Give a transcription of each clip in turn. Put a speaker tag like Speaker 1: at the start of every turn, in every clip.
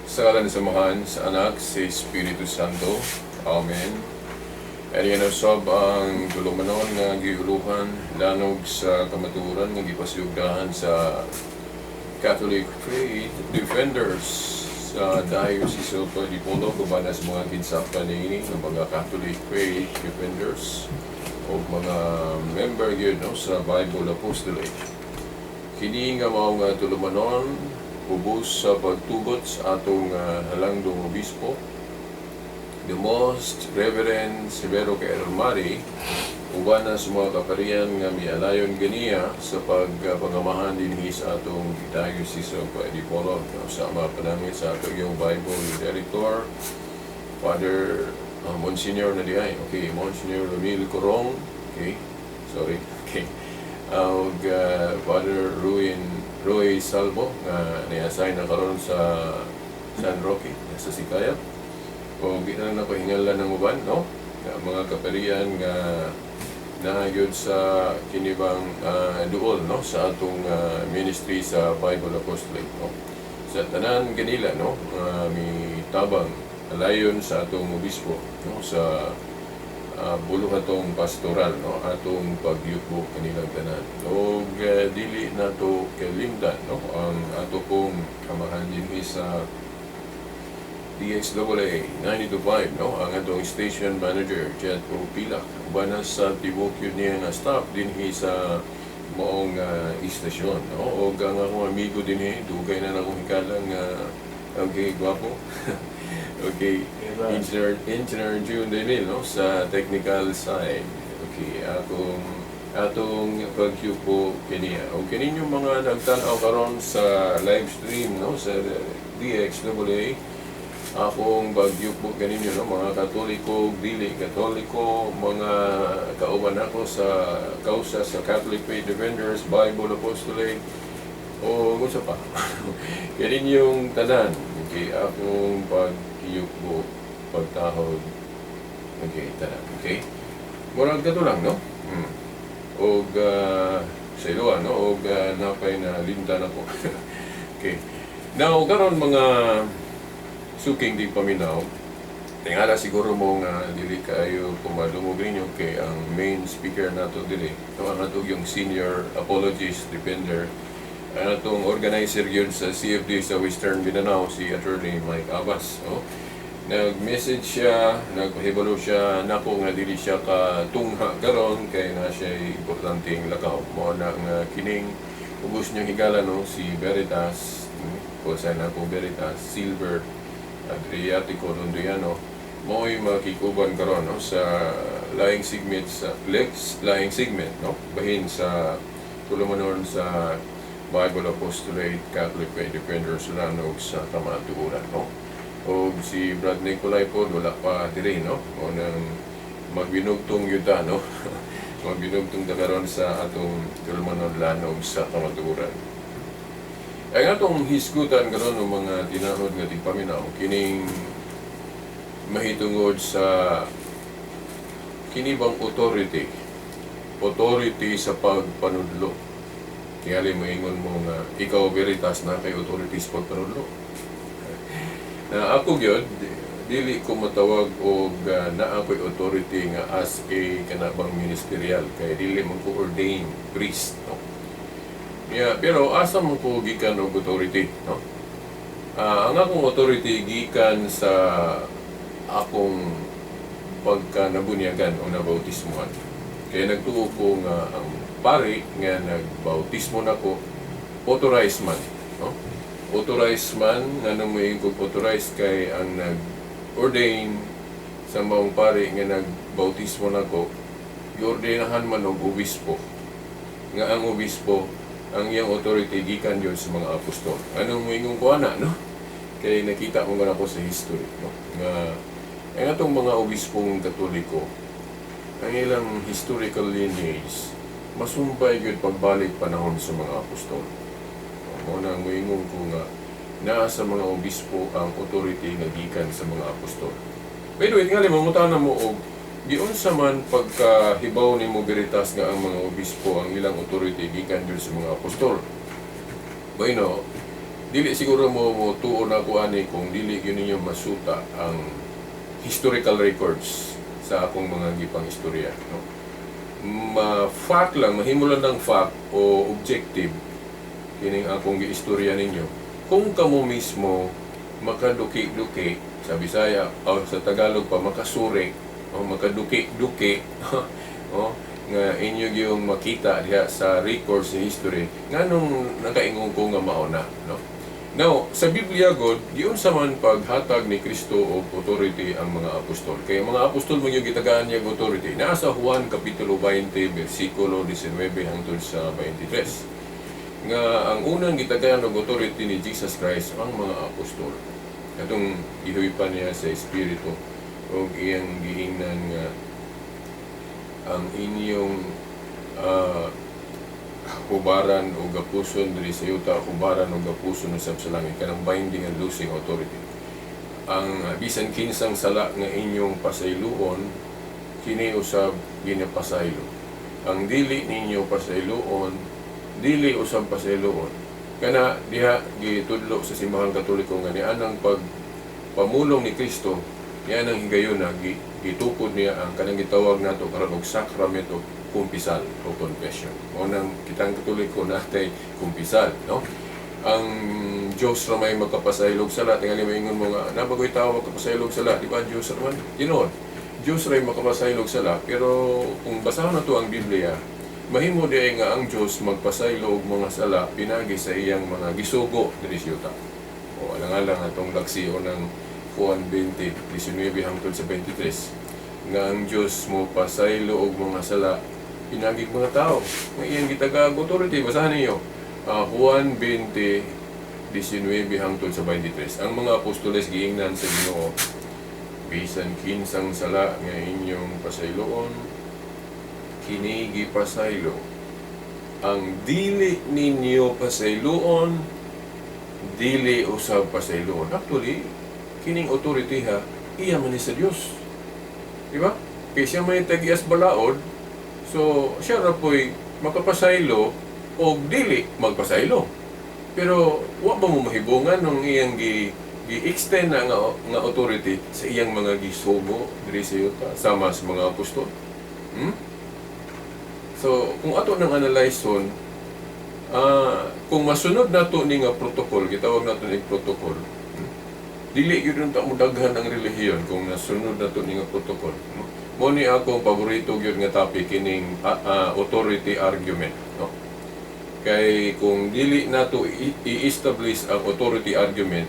Speaker 1: Sa ngalan sa Amahan, sa Anak, sa Espiritu Santo. Amen. Ania na usab ang tulumanon nga giuluhan Lanog sa Kamatuoran nga gipasugdahan sa Catholic Faith Defenders sa Diocese of Dipolog uban sa mga kinsapa niini ng mga Catholic Faith Defenders o mga member gyud, no, sa Bible Apostolate. Kini nga mao nga tulumanon ubos sa pagtugot sa atong halangdong obispo, the Most Reverend Severo K. Mari, uban na sa mga kaparian nga mialayon ganiya sa pagpangamahan dinhi sa atong Diocese of Dipolog, no, sa mga panangit sa atong yung Bible Director, Father Monsignor na diay, okay, Monsignor Ramil Corong, okay, sorry, okay, ug Father Ruin Roy Salvo nga ni-assign na karon sa San Roque sa Sicayab. O di na lang nako hingalan ng uban, no, nga mga kaparian nga nagyod sa kinibang duol, no, sa atong ministry sa Bible Apostolate, no, sa tanan ganila, no, nga mi tabang alayon sa atong obispo, no, sa buluhatong pastoral, no, atong pagyuko kanilang tanan. Ug dili nato kalimtan, no, ang ato pong amahan dinhi sa DXAA 92.5, no, ang atong station manager Jet Pila uban na sa tibuok yun niya nga staff dinhi sa maong istasyon, no. Ug ang akong amigo dinhi, dugay na akong hikalang nga okay, gwapo, okay, Engineer June Demil, no, sa technical side. Okay, akong atong pagyuko kaniya. O kaninyong mga nagtan-aw karon sa live stream, no, sa DXAA, akong pagyuko kaninyo, no, mga Katoliko, dili Katoliko, mga kauban ako sa kausa sa Catholic Faith Defenders, Bible Apostolate, o unsa pa. Kaninyong tanan, okay, akong pagyuko, pagtahod, okay, tanan, okay? Murag kato lang, no? Og sa iluwa, no? Og napay na linta na po. Okay. Now, karon mga suking tigpaminaw, tingala siguro mo nga dili kaayo kumadungog ninyo kay ang main speaker nato dili, ito ang atong yung senior apologist, defender, ang atong organizer yun sa CFD sa Western Mindanao, si Attorney Mike Abbas. Oh. Nag-message siya, nagpahibalo siya nako nga dili siya katungha karon kay na siya importanteng lakaw. Mao na nga kining ubos niyang higala, no, si Veritas, kung na po Veritas, Silver Adriatico Londiano, mao'y makikuban karon, no, sa laing segment, sa Lex laing segment, no, bahin sa tulumanon sa Bible Apostolate Catholic Faith Defenders Lanog sa Kamatuoran, no. O si Brad Nicolai po wala pa diri, no, o nang magbinugtong yuta, no, magbinugtong ta karon sa atong tulumanon Lanog sa Kamatuoran. Ang atong hisgutan karon ng mga tinahod nga tigpaminaw kining mahitungod sa kini bang authority authority sa pagpanudlo. Tingali moingon mo nga ikaw, Veritas, na kay authority sa pagpanudlo. Na ako gyud dili ko matawag og naa ko'y authority nga as a kana bang ministerial kay dili man ko ordained priest, no. Yeah, pero asa man ko gikan og authority, no? Ang akong authority gikan sa akong pagka nabunyagan o nabautismuhan. Kaya nagtuo ko nga ang pari nga nagbautismo nako authorized man, no? Authorized man, nga nang moingon kog authorized kay ang nag-ordain sa maong pari nga nagbautismo nako, giordinahan man og obispo. Nga ang obispo, ang iyang authority gikan yun sa mga apostol. Anong moingon ko ana, no? Kay nakita ko nga nako sa history, no? Nga ang atong mga obispong Katoliko, ang ilang historical lineage, masumpay gyud pagbalik panahon sa mga apostol. Mao na ang moingon ko nga naa sa mga obispo ang authority nga gikan sa mga apostol. By the way, tingali mangutana mo og giunsa man pagkahibaw nimo, Veritas, nga ang mga obispo ang ilang authority gikan gyud sa mga apostol. Bueno, Dili siguro mo tuo na ko ani kung dili gyud ninyo masuta ang historical records sa akong mga gipang istorya, no? Ma-fact lang, mahimo lang ng fact o objective kining akong giistorya ninyo kung kamo mismo makaduki-duki sa Bisaya o sa Tagalog pa, makasuri o makaduki-duki o nga inyo gyung makita diha sa records sa history nganong nakaingon ko nga mao na, no? Now, sa Biblia god, giunsa man paghatag ni Kristo og authority ang mga apostol? Kay ang mga apostol man yung gitagaan niya og authority. Naa sa Juan kapitulo 20 bersikulo 19 hangtod sa 23 nga ang unang gitagaan og authority ni Jesus Christ ang mga apostol. Katong gihuy-an niya sa Espiritu og iyang giingnan nga ang inyong hubaran o gapuson diri sa yuta, hubaran o gapuson usab sa langit, kanang binding and loosing authority. Ang bisan kinsang sala nga inyong pasayloon, kini usab ginapasaylo. Ang dili ninyo pasayloon, dili usab pasayloon. Kana diha gitudlo sa Simbahang Katoliko nga nianang pag pamulong ni Kristo, nianang higayon na gitukod niya ang kanang gitawag nato karon og sacrament of kumpisal o confession. Mao nang kitang Katoliko natay kumpisal, no? Ang Diyos ra may magkapasaylog sala. Tingali maingon mo nga, naa ba goy tao magkapasaylog sala, di ba Diyos ra man? Tinuod. Diyos ra may makapasaylo sala, pero kung basahon nato ang Biblia, mahimo di nga ang Diyos magpasaylo og mga sala pinagi sa iyang mga gisugo diri sa yuta. O alang-alang atong laksyon ng Juan 20, 19 hangtod sa 23 nga ang Diyos mo pasaylo og mga sala pinagi mga tao nga iyang gitagaag authority. Basahan ninyo. Juan 20, 19 hangtod sa 23. Ang mga apostoles giingnan sa Ginoo, "Bisan kinsang sala nga inyong pasayloon, kini gipasaylo. Ang dili ninyo pasayloon, dili usab pasayloon." Actually, kining authority ha, iya man ni sa Dios. Di ba? Kay siya may tag-iyas balaod, so siya ra po'y makapasaylo o dili magpasaylo. Pero wa ba mo mahibungan nung iyang gi-extend na nga authority sa iyang mga gisugo diri sa yuta sama sa mga apostol? So, kung ato nang analyze hon, kung masunod nato ni nga protocol, gitawag nato ni protocol, Dili gyud unta mo daghan ang relihiyon kung nasunod nato ni nga protocol, no? Mo ni akong paborito gyud nga topic kining authority argument, no? Kay kung dili nato i-establish ang authority argument,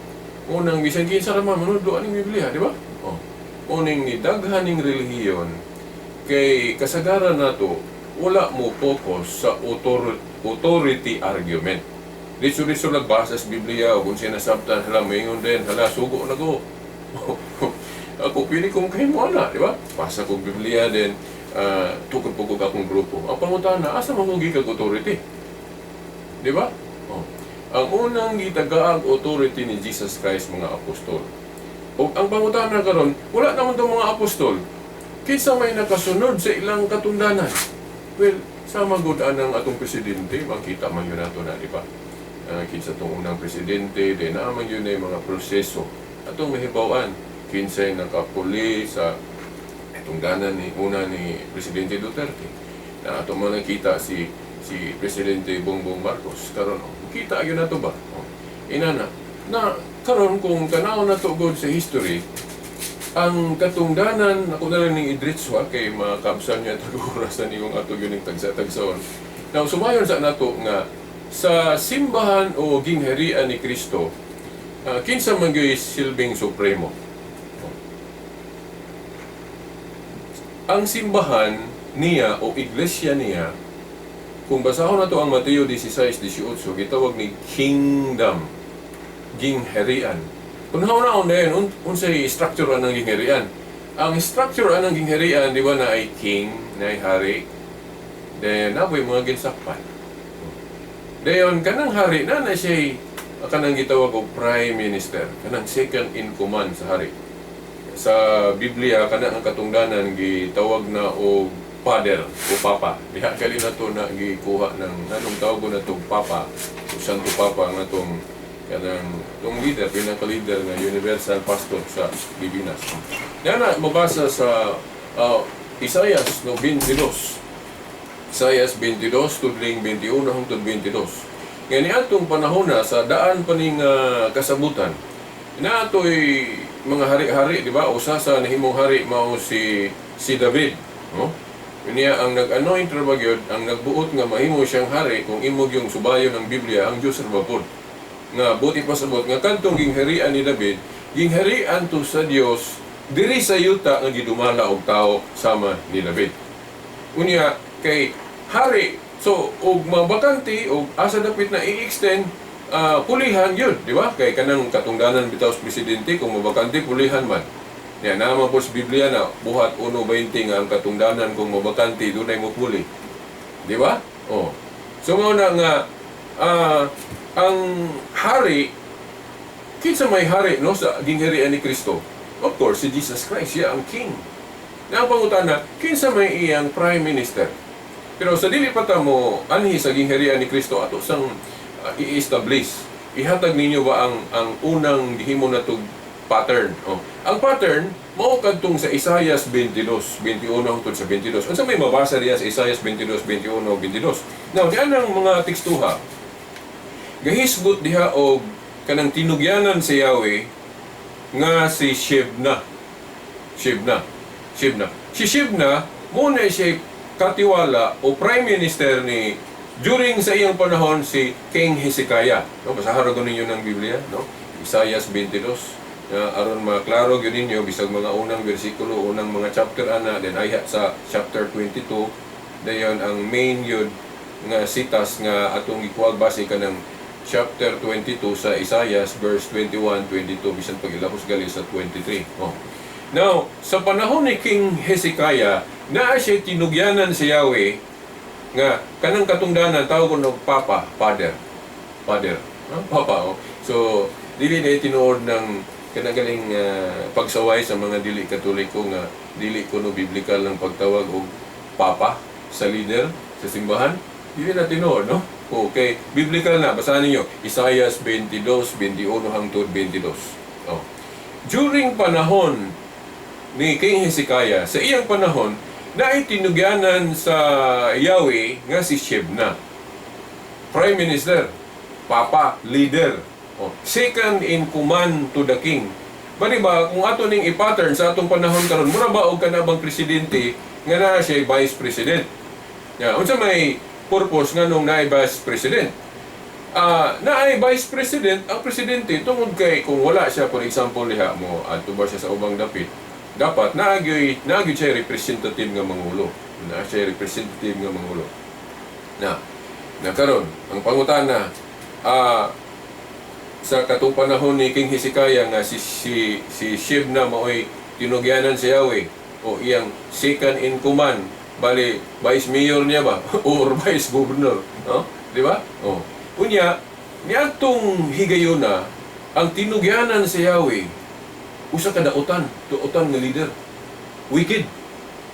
Speaker 1: unang bisan kinsa ra man manudlo aning Biblia, di ba? Oh. Uning ni daghan ning relihiyon kay kasagaran nato wala mo focus sa authority argument. Diretso-diretso nagbasa sa Biblia o kung siya nasabtan, hala, maingon din, hala, sugo na ko. Ako, pili kong kahimo ana, di ba? Basa kong Biblia din, tukod po ko akong grupo. Ang pangutana, asa man kong gikag authority? Di ba? Oh. Ang unang gitagaag authority ni Jesus Christ, mga apostol. O ang pangutana karon, wala naman tong mga apostol. Kinsa may nakasunod sa ilang katundanan? Well, sama gud anang atong presidente, makita man yun nato na, di ba? Kinsa tong unang presidente, di naman yun ay mga proseso. Atong mahibaw-an, kinsay nakapuli sa tungdanan ni una ni Presidente Duterte. Na ato man nakita si si Presidente Bongbong Marcos karon, oh. Kita gyud nato ba? Oh. Inana na karon kung tanaw na to god sa history ang katungdanan ako na lang ning idritso ha, kay makabsan niya tag orasan niyong ato gyud ning tagsa-tagsaon. Now sumayon sa nato nga sa simbahan o gingharian ni Kristo, kinsa man gyud silbing supremo? Ang simbahan niya o iglesia niya, kung basahon nato ang Mateo 16:18, gitawag ni kingdom, gingharian. Kung nauna na yun, unsay structure anang gingharian? Ang structure anang gingharian, di ba, na ay king, na ay hari, then napoy mga ginsakpan. Dayon kanang hari na na siya kanang gitawag og prime minister, kanang second in command sa hari. Sa Biblia kana ang katungdanan gitawag na og father o papa. Diha kali na to na gikuha ng anong tawag na tong papa o Santo Papa ang atong Kanang tong leader, pinaka-leader nga universal pastor sa Pilipinas. Yan na mabasa sa Isaias, no, 22. Isaias 22 tudling 21 hangtod 22. Nga niadtong panahon na sa daan pa ning kasabutan, naatoy mga hari-hari, di ba? Usa sa nahimong hari mao si David, no? Niya ang nag-anoint ra ba gyud, ang nagbuot nga mahimo siyang hari. Kung imo yung subayon ng Biblia, ang Dios ra ba pod. Nga buot ipasabot nga kadtong gingharian ni David, gingharian to sa Dios diri sa yuta nga gidumala og tao sama ni David. Unya kay hari, so og mabakante og asa dapit na i-extend, pulihan yun, di ba? Kay kanang katungdanan bitaw sa presidente, kung mabakante, pulihan man. Ya, naman po sa Biblia na Buhat 1:20 nga ang katungdanan, kung mabakante, dunay mo puli. Di ba? Oh. So mao na nga ang hari, kinsa may hari, no, sa gingharian ni Kristo? Of course, si Jesus Christ, siya ang king. Na ang pangutana, kinsa may iyang prime minister? Pero sa dili pa ta mo anhi sa gingharian ni Kristo, ato sang i-establish. Ihatag ninyo ba ang unang gihimo natog pattern? Oh. Ang pattern mao kadtong sa Isaias 22, 21 hangtod sa 22. Unsa may mabasa diya sa Isaias 22, 21 22? Now, diyan ang mga tekstuha. Gahisgot diha og kanang tinugyanan si Yahweh nga si Shebna. Shebna. Shebna. Si Shebna, mao na siya katiwala o prime minister ni during sa iyang panahon si King Hezekiah. No, basahan ko ninyo ng Biblia, no? Isaias 22 na aron maklaro gyud ninyo bisag mga unang bersikulo, unang mga chapter ana, then ayha sa chapter 22, dayon ang main yun nga sitas nga atong gikuha base kanang chapter 22 sa Isaias, verse 21, 22, bisan pag ilahos gali sa 23. Oh. Now, sa panahon ni King Hezekiah, naa siya tinugyanan si Yahweh nga kanang katungdanan tawag og papa, father. Father. No? Papa, oh. So, dili na tinuod ng kanang galing pagsaway sa mga dili Katoliko nga dili kuno biblical ng pagtawag og papa sa leader sa simbahan. Dili na tinuod, no? Okay, biblical na. Basahan ninyo. Isaias 22, 21 hangtod 22. Oh. During panahon ni King Hezekiah, sa iyang panahon, naay tinugyanan sa Yahweh nga si Shebna. Prime Minister, Papa, leader. Oh, second in command to the king. Bali ba, kung ato ning i-pattern sa atong panahon karon, mura ba og kana bang presidente nga naa siya vice president? Ya, unsa may purpose nga nung naay vice president? Naay vice president ang presidente tungod kay kung wala siya, for example, diha mo adto ba siya sa ubang dapit, dapat naagyoy siya representative nga mangulo, naa siya representative nga mangulo. Na na karon ang pangutana, sa katong panahon ni King Hezekiah nga si Shebna maoy tinugyanan si Yahweh o iyang second in command, bali vice mayor niya ba or vice governor, no, di ba? Oh, unya niadtong higayuna, ang tinugyanan si Yahweh usa ka dautan, dautan nga leader, wicked.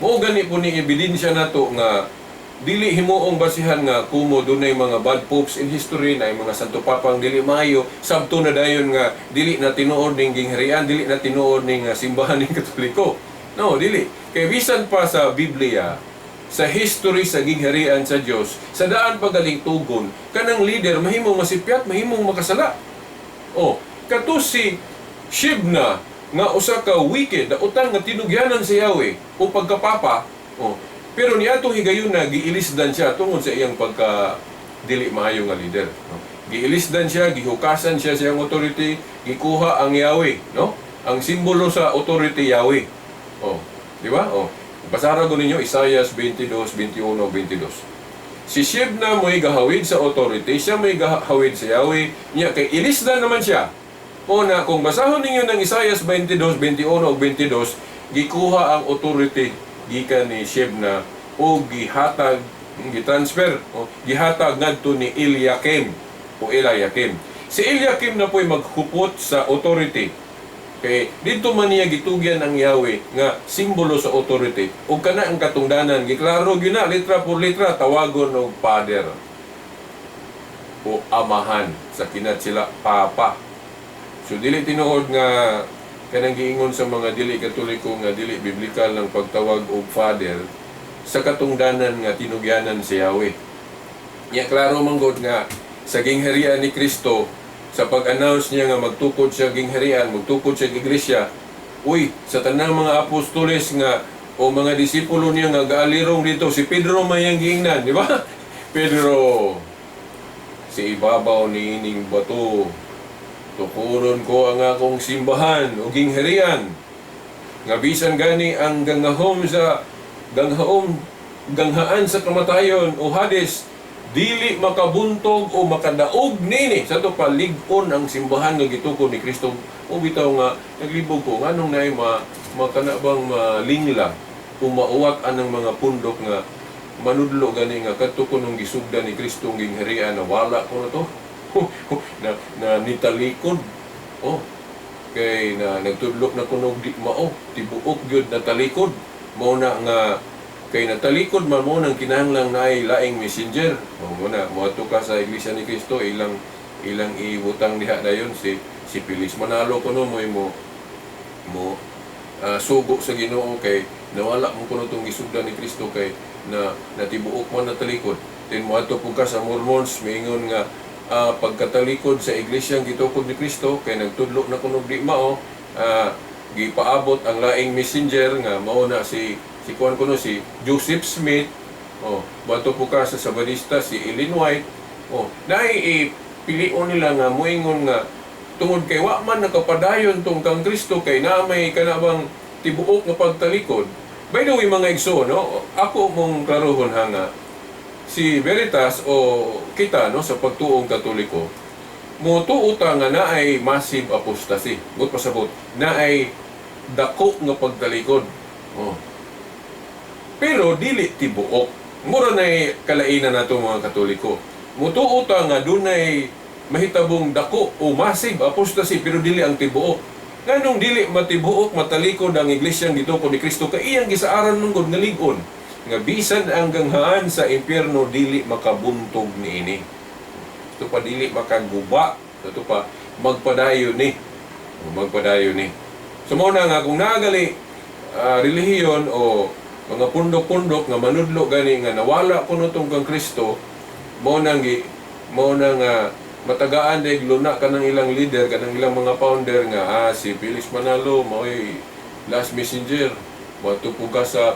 Speaker 1: Mao gani po ni ebidensya nato nga dili himuong basihan nga kumo dunay mga bad popes in history na mga Santo Papang dili maayo, sabto na dayon nga dili na tinuod ning gingharian, dili na tinuod ning simbahan ning Katoliko. No, dili. Kay bisan pa sa Biblia, sa history sa gingharian sa Dios, sa daan pagaling tugon, kanang leader mahimong masipyat, mahimong makasala. Oh, kato si Shebna nga usa ka wicked, dautan nga tinugyanan si Yahweh o pagkapapa. Oh, pero niadtong higayuna, giilisdan siya tungod sa iyang pagka dili maayo nga leader, no? Giilisdan siya, gihukasan siya sa iyang authority, gikuha ang Yahweh, no? Ang simbolo sa authority, Yahweh. Oh, di ba? Oh. Basara ko ninyo Isaias 22, 21, 22. Si Shebna mo'y gahawid sa authority, siya mo'y gahawid sa Yahweh, niya kay ilisdan naman siya. O na kung basahon ninyo ng Isaias 22, 21 ug 22, gikuha ang authority gikan ni Shebna o gihatag, gitransfer o gihatag ngadto ni Eliakim o Eliakim. Si Eliakim na po'y maghupot sa authority. Kay dito man niya gitugyan ang Yahweh nga simbolo sa authority. Ug kana ang katungdanan, giklaro gyud na litra por litra, tawagon og father. o amahan. Sa kinat sila papa. So dili tinuod nga kanang giingon sa mga dili Katoliko nga dili biblikal ng pagtawag og father sa katungdanan nga tinugyanan si Yahweh. Nya klaro man gud nga sa gingharian ni Kristo, sa pag-announce niya nga magtukod siya gingharian, magtukod siya iglesia, uy, sa tanang mga apostoles nga o mga disipulo niya nga gaalirong dito, si Pedro may ang giingnan, di ba? "Pedro, si ibabaw ni ining bato, tukuron ko ang akong simbahan o gingharian. Nga bisan gani ang gangahom sa ganghahom ganghaan sa kamatayon o Hades dili makabuntog o makadaog nini." Sa to palig-on ang simbahan nga gitukod ni Kristo. O bitaw nga naglibog ko nganong naay ma makana bang malingla o mauwat anang mga pundok nga manudlo gani nga kadto kunong gisugdan ni Kristo ang gingharian na wala ko na to na, na nitalikod, oh, kay na nagtudlok na kunog di mao tibuok gyud natalikod. Mao na nga kay natalikod man mo nang kinahanglang naay laing messenger. O mo na moadto ka sa Iglesia ni Cristo, ilang ilang ibutang diha dayon si si Felix Manalo kuno mo mo mo sugo sa Ginoo kay nawala mo kuno tong gisugdan ni Kristo kay na natibuok man natalikod. Then moadto pud ka sa Mormons, miingon nga pagkatalikod sa iglesia gitukod ni Kristo kay nagtudlo na kuno di mao, gipaabot ang laing messenger nga mao na si si kuan kuno si Joseph Smith. Oh, moadto pud ka sa Sabadista, si Ellen White. Oh, naay pilion nila nga moingon nga tungod kay wa man nakapadayon tong kang Kristo kay naa may kanabang tibuok nga pagtalikod. By the way, mga igsoon, no, ako mong klarohon ha nga si Veritas o kita, no, sa pagtuong Katoliko, motuo ta nga naay massive apostasy. Buot pasabot, naay dako nga pagtalikod. Oh. Pero dili tibuok. Mura nay kalainan nato mga Katoliko. Mutuo ta nga dunay mahitabong dako o massive apostasy pero dili ang tibuok. Nganong dili matibuok matalikod ang iglesyang gitukod ni Kristo? Kay iyang gisaaran man gud nga lig-on nga bisan ang ganghaan sa impyerno dili makabuntog niini. Ito pa dili makaguba, ito pa magpadayon ni. O, magpadayon ni. So mao na nga kung nagali relihiyon o mga pundok-pundok nga manudlo gani nga nawala kuno tong kang Kristo, mao na nga matagaan dayg luna kanang ilang leader, kanang ilang mga founder nga si Felix Manalo mao'y last messenger. Moadto pud ka sa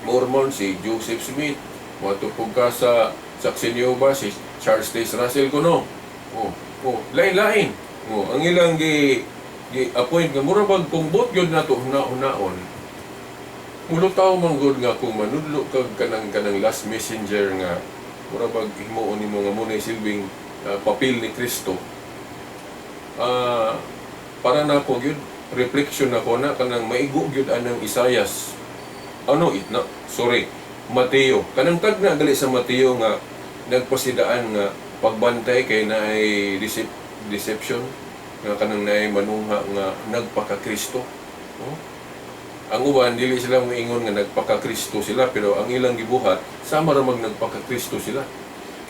Speaker 1: Mormon, si Joseph Smith. Moadto pud ka sa Saksi ni Jehovah, si Charles Taze Russell kuno. Oh, lain-lain. Oh, ang ilang gi gi appoint nga mura bag kung buot gyud nato huna-hunaon. Mulutaw man gud nga kung manudlo kag kanang kanang last messenger nga mura bag himuon nimo nga mo silbing papel ni Kristo. Para nako gyud, reflection nako na kanang maigo gyud anang Isayas, ano it na, sorry, Mateo, kanang tagna gali sa Mateo nga nagpasidaan nga pagbantay kay naay deception nga kanang naay manungha nga nagpaka-Kristo, no? Ang uban dili sila moingon nga nagpaka-Kristo sila pero ang ilang gibuhat sama ra mag nagpaka-Kristo sila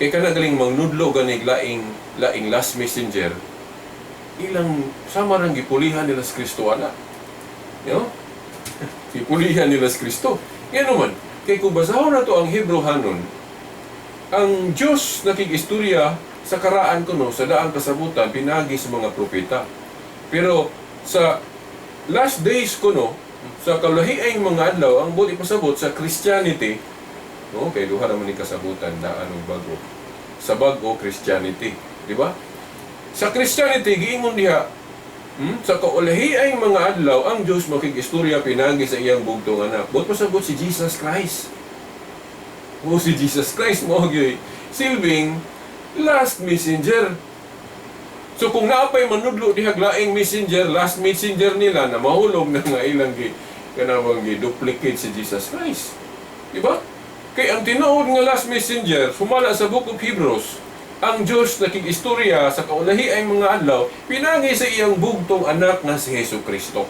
Speaker 1: kay kana galing mangnudlo ganig laing laing last messenger, ilang sama rang gipulihan nila sa Kristo ana, you know? Gipulihan nila sa Kristo. Ngano man? Kay kung basahon nato ang Hebrew hanon, ang Diyos nakig-istorya sa karaan kuno, sa daang kasabutan, pinagi sa mga propeta. Pero sa last days kuno, sa kaulahiang mga adlaw, ang buot ipasabot sa Christianity, no, kay duha naman ni kasabutan, daan ug bago. Sa bag-o, Christianity, di ba? Sa Christianity giingon diha, sa kaulahiang mga adlaw ang Diyos makig-istorya pinagi sa iyang bugtong anak. Buot pasabot si Jesus Christ. O si Jesus Christ mo gyud silbing last messenger. So kung naapay manudlo diha laing messenger, last messenger nila na mahulog na nga ilang gi kanawang gi duplicate si Jesus Christ. Di ba? Kay ang tinuod nga last messenger, sumala sa Book of Hebrews, ang Diyos nakig-istorya sa kaulahiang mga adlaw, pinagi sa iyang bugtong anak nga si Hesus Kristo.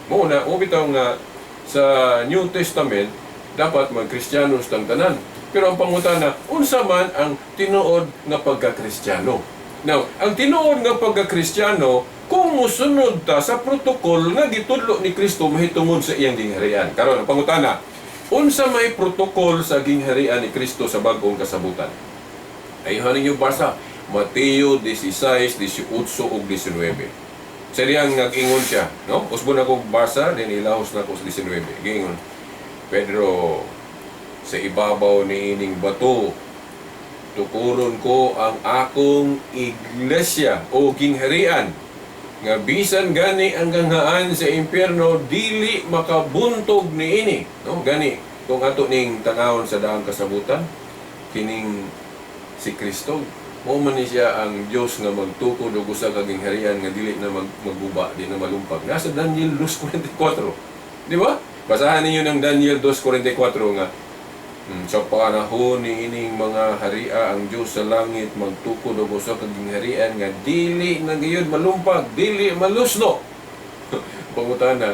Speaker 1: Mo na, o bitaw nga sa New Testament, dapat magkristiyanos tang tanan. Pero ang pangutana, unsa man ang tinuod nga pagka-Kristiyano? Now, ang tinuod nga pagka-Kristiyano, kung musunod ta sa protocol nga gitudlo ni Kristo mahitungod sa iyang gingharian. Karon, ang pangutana, unsa may protocol sa gingharian ni Kristo sa bag-ong kasabutan? Ayuhan ninyo basa Mateo 16, 18 ug 19. Sa diyang nag-ingon siya, no? Usbon ako basa, then ilahos na ko sa 19. Giingon, "Pedro, sa ibabaw ni ining bato, tukuron ko ang akong iglesia o gingharian, nga bisan gani ang ganghaan sa impyerno dili makabuntog niini," no? Gani kung ato ning tanawon sa daang kasabutan, kining si Kristo mo man ni siya ang Dios nga magtukod og usa ka gingharian nga dili na magguba, di na malumpag. Nasa Daniel 2:44, di ba? Basahan ninyo ng Daniel 2:44 nga sa panahon ni ining mga haria, ang Dios sa langit magtukod og usa ka gingharian nga dili na gayud malumpag, dili malusno. Pangutana,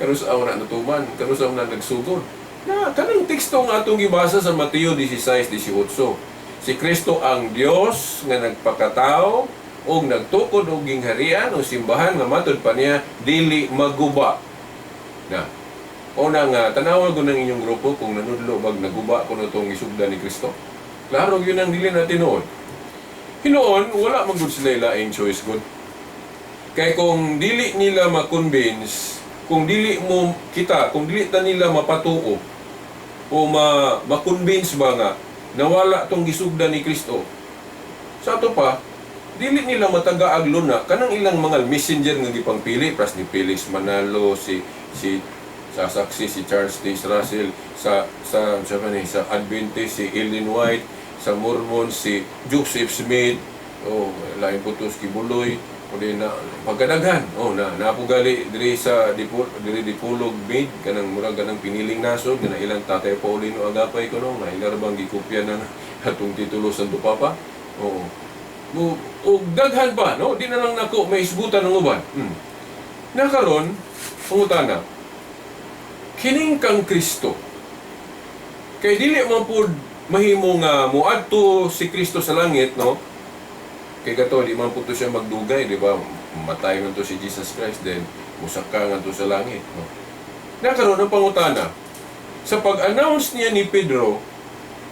Speaker 1: kanus-a na natuman? Kanus-a na nagsugod? Na kanang teksto nga atong gibasa sa Mateo 16:18. Si Kristo ang Dios nga nagpakatao ug nagtukod og gingharian o simbahan nga matud pa niya dili maguba. Na una nga, tanawa ko ng inyong grupo kung nanudlo bag naguba kuno tong isugda ni Kristo. Klaro yun ang dili na tinuod. Hinuon, wala man gud sila laing choice gud. Kay kung dili nila ma-convince, kung dili mo kita, kung dili ta nila mapatuo o ma-convince ba nga nawala tong gisugda ni Kristo. Sa ato pa, dili nila matagaag luna kanang ilang mga messenger nga gipangpili pras ni Felix Manalo, si si sa saksi si Charles T. Russell, sa ba ni, sa Adventist si Ellen White, sa Mormon si Joseph Smith, oh, lain po to si Quiboloy, o di na pagkadaghan, oh, na napugali diri sa Dipol, diri Dipolog made kanang murag kanang piniling nasod nga ilang Tatay Paulino Agapay kuno nga ilar bang gikopya ng atong titulo Santo Papa. Oo. Og daghan pa, no? Di na lang nako may isgutan ng uban. Nakaron, pangutana, kining kang Kristo, kay dili man pud mahimo nga moadto si Kristo sa langit, no? Kay kato di man pud to siya magdugay, di ba? Matay man to si Jesus Christ, then musaka nga to sa langit, no? Nakaroon ang pangutana, sa pag-announce niya ni Pedro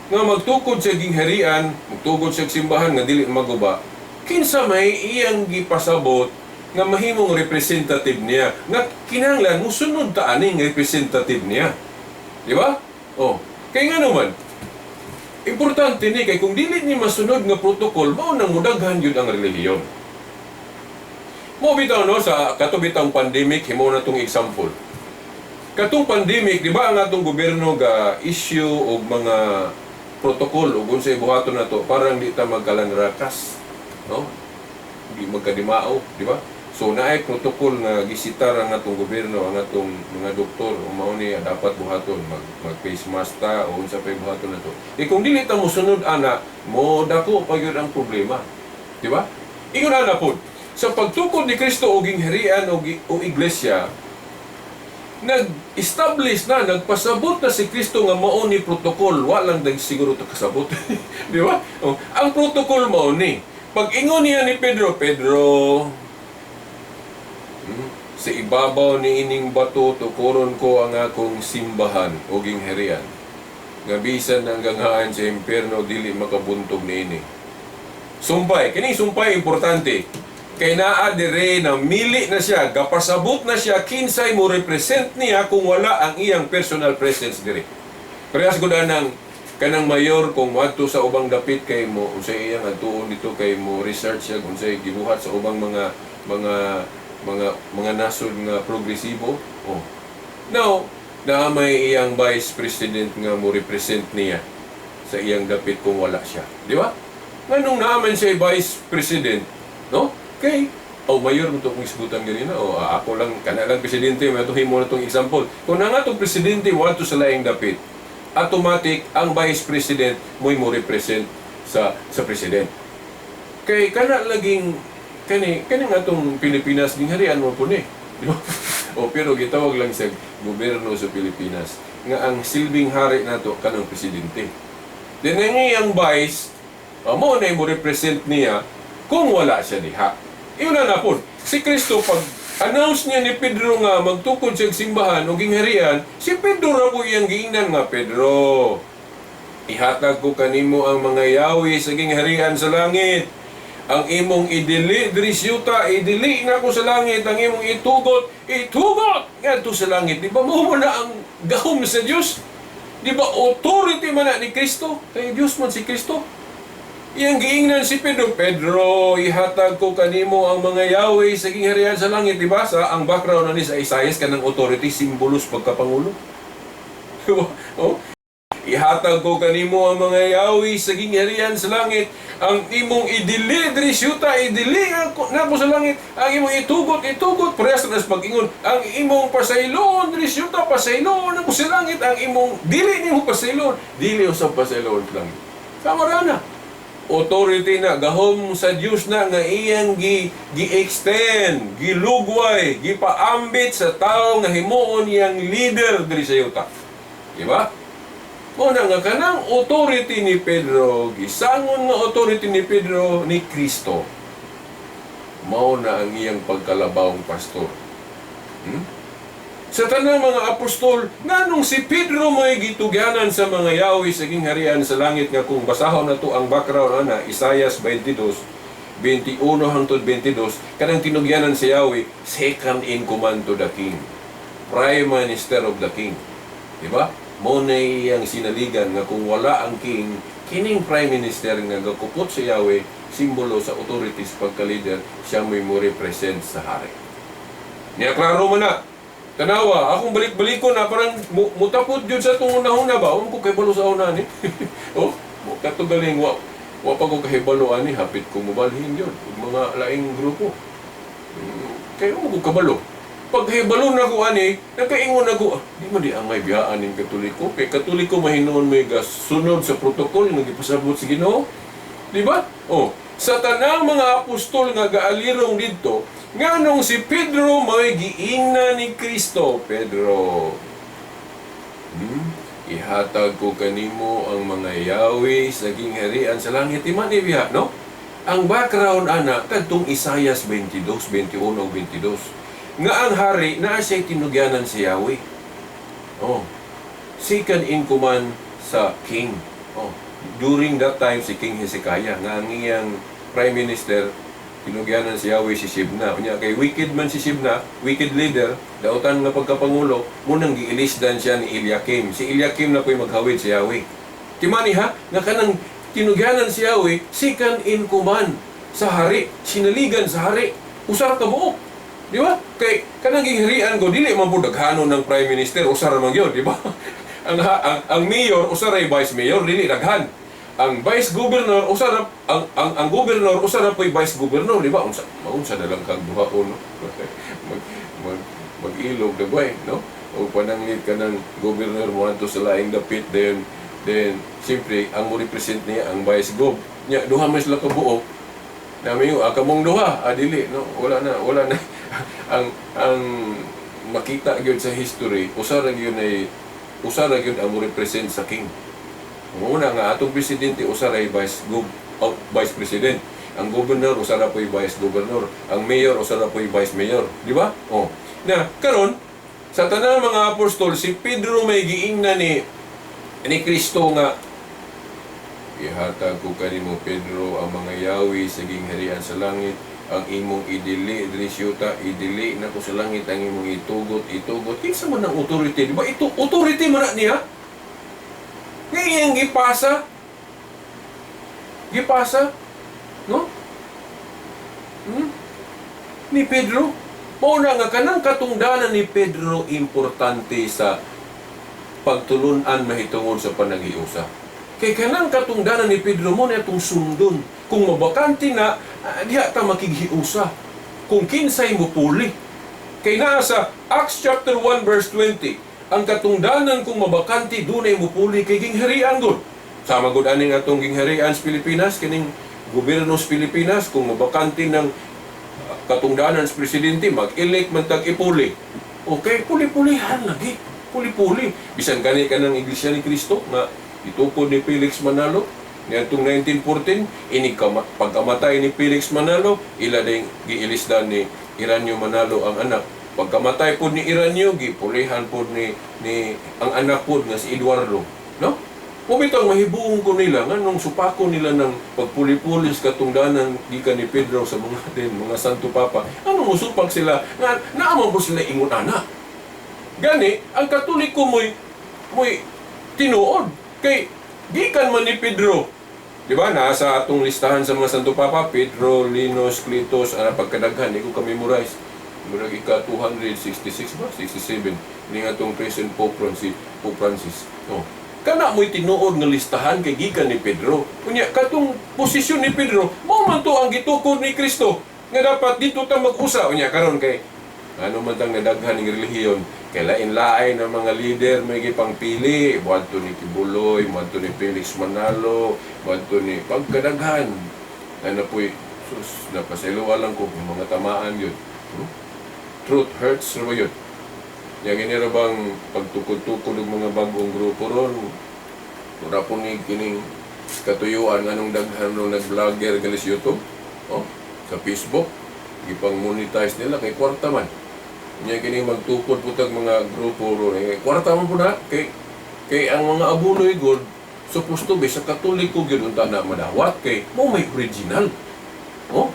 Speaker 1: nga magtukod sa gingharian, magtukod sa simbahan nga dili maguba, kinsa may iyang gipasabot nga mahimong representative niya nga kinahanglan musunod ta aning representative niya, di ba? Oh, kay nga naman importante ni kay kung dili ni masunod nga protocol, mao nang mudaghan gyud ang relihiyon. Mo bitaw, no, sa kato bitang pandemic, himo na tong example. Katong pandemic, di ba, ang atong gobyerno ga issue og mga protocol ug unsay buhaton nato parang di ta magkalanrakas, no? Di magkadimao, di ba? So naay protocol nga gisitar ang atong gobyerno, ang atong mga doktor, ug mao ni dapat buhaton, mag, mag face mask ta o unsa pay buhaton nato. E kung dili ta mosunod ana, mo dako pa gyud ang problema. Di ba? Ingon ana pod. Sa pagtukod ni Kristo og gingharian o iglesia, nag-establish na, nagpasabot na si Kristo nga mao ni protocol, wa lang dag siguro ta kasabot. Di ba? Oh, ang protocol mao ni. Pag ingon niya ni Pedro, "Pedro, sa ibabaw ni ining bato tukuron ko ang akong simbahan o gingharian. Nga bisan ang ganghaan sa impyerno dili makabuntog niini." Sumpay, kining sumpay importante. Kay naa dire na mili na siya, gapasabot na siya kinsay mo represent niya kung wala ang iyang personal presence dire. Parehas gud anang kanang mayor kung moadto sa ubang dapit kay mo unsay iyang adtuon dito kay mo research siya unsay gibuhat sa ubang mga nasod nga progresibo. Oh. Now, naa may iyang vice president nga mo represent niya sa iyang dapit kung wala siya. Di ba? Nganong naa man siya vice president, no? Kay oh, mayor mo to kung isgutan ganina o ah, ako lang kana lang presidente may himo na tong example. Kung na nga tong presidente moadto sa laing dapit, automatic ang vice president mo'y mo represent sa president. Kay kana laging kani kani nga atong Pilipinas gingharian mo po ni. Di ba? O pero gitawag lang sa gobyerno sa Pilipinas nga ang silbing hari nato kanang presidente. Then ang iyang vice, mo na mo represent niya kung wala siya diha. Iyon na na po. Si Kristo, pag announce niya ni Pedro nga magtukod siya simbahan o gingharian, si Pedro ra po iyang giingnan nga, "Pedro, ihatag ko kanimo ang mga yawi sa gingharian sa langit. Ang imong idili diri sa yuta, idili na ko sa langit. Ang imong itugot, itugot ngadto sa langit." Di ba mo na ang gahom sa Dios? Di ba authority man na ni Kristo? Kay Dios man si Kristo. Iyang giingnan si Pedro, "Pedro, ihatag ko kanimo ang mga yawi sa gingharian sa langit." Di ba? Sa ang background na ni sa Isaias, kanang authority, simbolos pagkapangulo. Oh? "Ihatag ko kanimo ang mga yawi sa gingharian sa langit. Ang imong idili diri sa yuta, idili ako nako sa langit. Ang imong itugot, itugot." Parehas na sa pag-ingon. "Ang imong pasayloon diri sa yuta, pasayloon ako sa langit. Ang imong dili nimo pasayloon, dili usab pasayloon sa langit." Sama ra na. Authority na, gahom sa Dios na nga iyang gi gi-extend, gilugway, gipaambit sa tao nga himuon niyang leader diri sa yuta. Di ba? Mao na nga kanang authority ni Pedro, gisangon nga authority ni Pedro ni Kristo. Mao na ang iyang pagkalabawng pastor. Sa tanang mga apostol, nganong si Pedro may gitugyanan sa mga yawi sa gingharian sa langit, nga kung basahon na to ang background ana, Isaias 22, 21 hangtod 22, kanang tinugyanan sa Yahweh, second in command to the king, prime minister of the king. Di ba? Mo na iyang sinaligan nga kung wala ang king, kining prime minister nga gakupot sa Yahweh, simbolo sa authorities pagka-leader, siya may mo represent sa hari. Niya klaro man na. Tanawa, akong balik-balikon na parang mutapot yun sa itong unahuna ba? Huwag ko kahibalo sa una ni. Oh, katugaling wa wa pa ko kahibalo ani, hapit ko mobalhin yun ug mga laing grupo. Kaya mo ko kabalo. Pag kahibalo na ko ani, nakaingon na ko, ah, di man di angay biyaan ning Katoliko. Kay Katoliko mahinuon may gasunod sa protocol nga gipasabot sa Ginoo. Di ba? Oh, sa tanang mga apostol nga gaalirong didto, nganong si Pedro may giingna ni Kristo, "Pedro, ihatag ko kanimo ang mga yawi sa gingharian sa langit." Di man biya, no? Ang background ana kadtong Isaias 22, 21 ug 22. Nga ang hari naa siya'y tinugyanan si Yahweh. Oh. Second in command sa king. Oh. During that time, si King Hezekiah nga ang iyang prime minister, tinugyanan si Yahweh, si Shibna. Unya kay wicked man si Shibna, wicked leader, dautan nga pagkapangulo, munang giilisdan siya ni Eliakim. Si Eliakim na po'y maghawid si Yahweh. Timani ha, nga kanang tinugyanan si Yahweh, second in command sa hari, sinaligan sa hari, usar ka buok. Di ba? Kay kanang gingharian ko dili man pud daghanon ng prime minister, usar man gyud, di ba? Ang mayor usa ray vice mayor, dili daghan. Ang vice governor usa ra, ang governor usa ra po'y vice governor, di ba? Unsa maunsa na lang kag duhaon, no? mag mag mag-ilog dagway, no? O pananglit ka ng governor mo adto sa laing dapit, then siyempre ang mo represent niya ang vice gov. Nya duha man sila ka buok. Nami yung kamong duha, ah, dili, no? Wala na, wala na. Ang makita gyud sa history, usa ra gyud ang mo represent sa king. Una nga atong presidente usa ra vice gov, oh, vice president. Ang governor usa ra po'y vice governor. Ang mayor usa ra po'y vice mayor, di ba? Oh. Na karon sa tanang mga apostol, si Pedro may giingna ni Kristo nga, "Ihatag ko kanimo, Pedro, ang mga yawi sa gingharian sa langit. Ang imong idili diri sa yuta, idili na ko sa langit. Ang imong itugot, itugot." Kinsa man ang authority, di ba? Ito authority man na niya. Nga iyang gipasa. Gipasa, no? Ni Pedro. Mao na nga kanang katungdanan ni Pedro importante sa pagtulunan mahitungod sa panaghiusa. Kay kanang katungdanan ni Pedro mo na itong sundon. Kung mabakante na, ah, diha ta makighiusa. Kung kinsay mo puli. Kay naa sa Acts chapter 1 verse 20, ang katungdanan kung mabakante, dunay mo puli kay gingharian gud. Sama gud aning atong gingharian sa Pilipinas, kining gobyerno sa Pilipinas, kung mabakante ng katungdanan sa presidente, mag-elect man tag ipuli. Okay, puli-pulihan lagi. Puli-puli. Bisan gani ka ng Iglesia ni Cristo nga Gitukod ni Felix Manalo niadtong 1914. Inig pagkamatay ni Felix Manalo, ila ding giilisdan ni Iranyo Manalo ang anak. Pagkamatay pod ni Iranyo, gipulihan pod ni ang anak pod nga si Eduardo, no? Mao bitaw mahibuong ko nila nganong supako nila ng pagpuli-pulis katungdanan gikan ni Pedro sa mga din mga Santo Papa. Ano musupak sila nga naa man po sila ingon ana. Gani ang Katoliko mo'y tinuod kay gikan man ni Pedro. Di ba? Nasa atong listahan sa mga Santo Papa, Pedro, Linus, Cletus, ana pagkadaghan, di ko ka-memorize. Murag ika 266 ba? 67. Ni nga atong present Pope Francis. Pope Francis. Oh. Kana mo'y tinuod nga listahan kay gikan ni Pedro. Unya, katong posisyon ni Pedro, mao man to ang gitukod ni Kristo nga dapat dito ta mag-usa. Unya karon kay ano man tang nadaghan ng relihiyon, kay lain-lain ang mga leader may gipangpili, moadto ni Quiboloy, moadto ni Felix Manalo, moadto ni pagkadaghan. Ano po'y, sus, napasayloa lang ko kung mga tamaan yun. Truth hurts ra ba yun? Yang ini ra bang pagtukod-tukod og mga bagong grupo ron, mura po ni kining katuyuan nganong daghan no nag-vlogger gali sa YouTube, oh, sa Facebook, gipang monetize nila kay kwarta man. Nya kini magtukod po tag mga grupo ron, eh, kwarta man po na kay ang mga abuloy god supposed to be sa Katoliko gyud unta na madawat kay mo may original. Oh?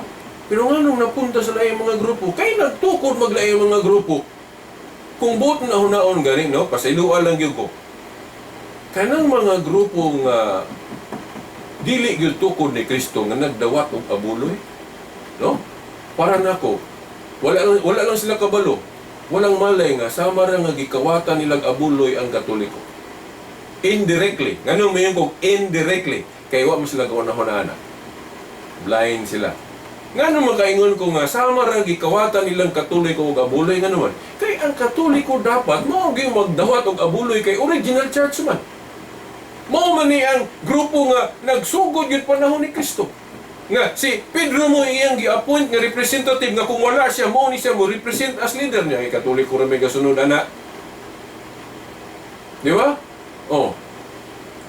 Speaker 1: Pero nganong napunta sa laing mga grupo kay nagtukod maglaing mga grupo. Kung buot na hunaon gani, no, pasayloa lang gyud ko. Kanang mga grupo nga dili gyud tukod ni Kristo nga nagdawat og abuloy, no? Para nako, wala lang sila kabalo. Walang malay nga sama ra nga gikawatan nilang abuloy ang Katoliko. Indirectly. Nganong mayon kog indirectly? Kay wa man sila kauna-hunana. Blind sila. Ngano makaingon ko nga sama ra gikawatan nilang Katoliko og abuloy? Ngano man? Kay ang Katoliko dapat mao gyud magdawat og abuloy kay original church man. Mao man ni ang grupo nga nagsugod yun panahon ni Kristo. Nga si Pedro mo iyang gi-appoint nga representative nga kung wala siya, mao ni siya mo represent as leader niya. Kay Katoliko ra may gasunod ana. Di ba? Oh.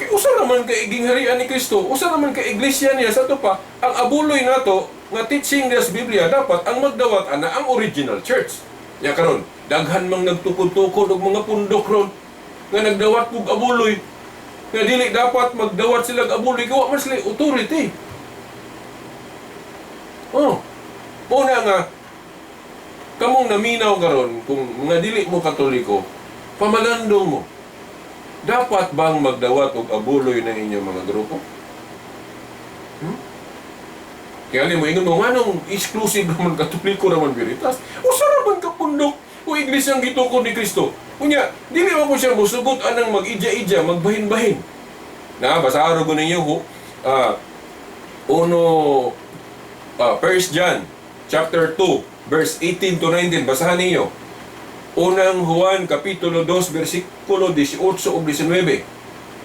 Speaker 1: Kay usa naman kay gingharian ni Kristo, usa naman kay iglesia niya. Sa ato pa, ang abuloy nato nga teaching niya sa Biblia, dapat ang magdawat ana ang original church. Ya karon, daghan mang nagtukod-tukod og mga pundok ron nga nagdawat og abuloy nga dili dapat magdawat sila og abuloy kay wa man sila authority. Oh. Mao na nga kamong naminaw karon, kung mga dili mo Katoliko, pamalandong mo. Dapat bang magdawat og abuloy ng inyong mga grupo? Kaya mo ingon mo, nganong exclusive naman Katoliko naman Veritas? Usa ra man ka pundok o iglesia ang gitukod ni Kristo. Unya, dili man ko siya musugot anang mag-ija-ija, magbahin-bahin. Na, basahan ko ninyo ho. Uno, 1 John, chapter 2, verse 18 to 19. Basahan ninyo. Unang Juan, Kapitulo 2, versikulo 18 ug 19.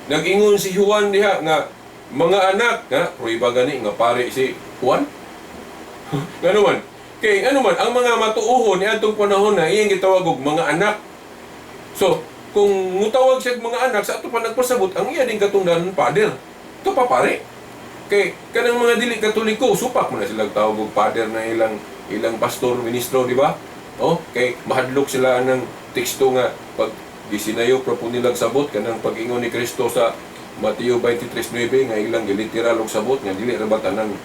Speaker 1: Nag-ingon si Juan diha nga, "Mga anak," nga, pruiba gani nga pare si Juan. Ngano man? Kay ano man, ang mga matuohon niadtong panahon na iyang gitawag og mga anak. So, kung mutawag siya og mga anak, sa ato pa nagpasabot, ang iya din katungdanan father. Ito pa pare. Kay kanang mga dili Katoliko, supak mo na sila tawag og father na ilang ilang pastor, ministro, di ba? Oh, kay mahadlok sila ng teksto nga pag gisinayop ra po nilang sabot kanang pag-ingon ni Kristo sa Mateo 23:9 nga ilang giliteral og sabot nga dili ra ba tanang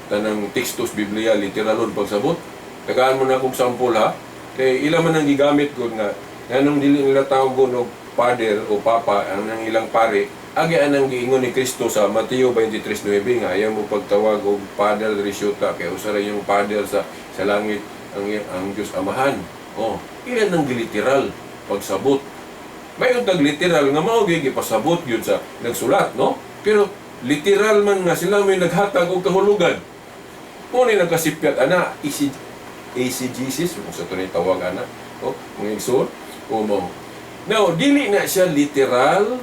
Speaker 1: tanang teksto sa Biblia literalon pagsabot. Tagaan mo na akong sample ha. Kay ila man ang gigamit ko nga nganong dili nila tawgon og father o papa ang ang ilang pare, agi anang giingon ni Kristo sa Mateo 23:9 nga ayaw mo pagtawag og father resulta kay usa ra yung father sa langit, ang Dios Amahan. Oh, ilan ang giliteral pagsabot. May untag literal nga mao gyud gipasabot gyud sa nagsulat, no? Pero literal man nga sila may naghatag og kahulugan. Mo ni nagkasipyat ana EC, ACGCs kung sa tunay tawag ana, oh, mga igsoon, o mo. Now, dili na siya literal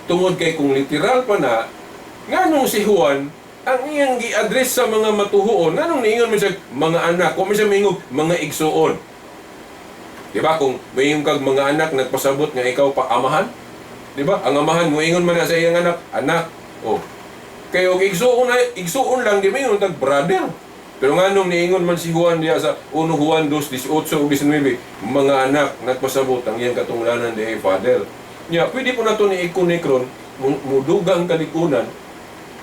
Speaker 1: tungod kay kung literal pa na, nganong si Juan ang iyang gi-address sa mga matuhuon, nganong niingon man siya mga anak, kung man siya miingog mga igsuon? Di ba kung mayong kag mga anak, nagpasabot nga ikaw pa amahan? Di ba? Ang amahan mo ingon man na sa iyang anak, "Anak." Oh. Kay og igsuon na igsuon lang, di mo tag brother. Pero nganong niingon man si Juan diya sa 1 Juan 2:18 ug 19, "Mga anak," nagpasabot ang iyang katunglanan di father. Nya, pwede po nato ni i-connect ron, mudugang kalikunan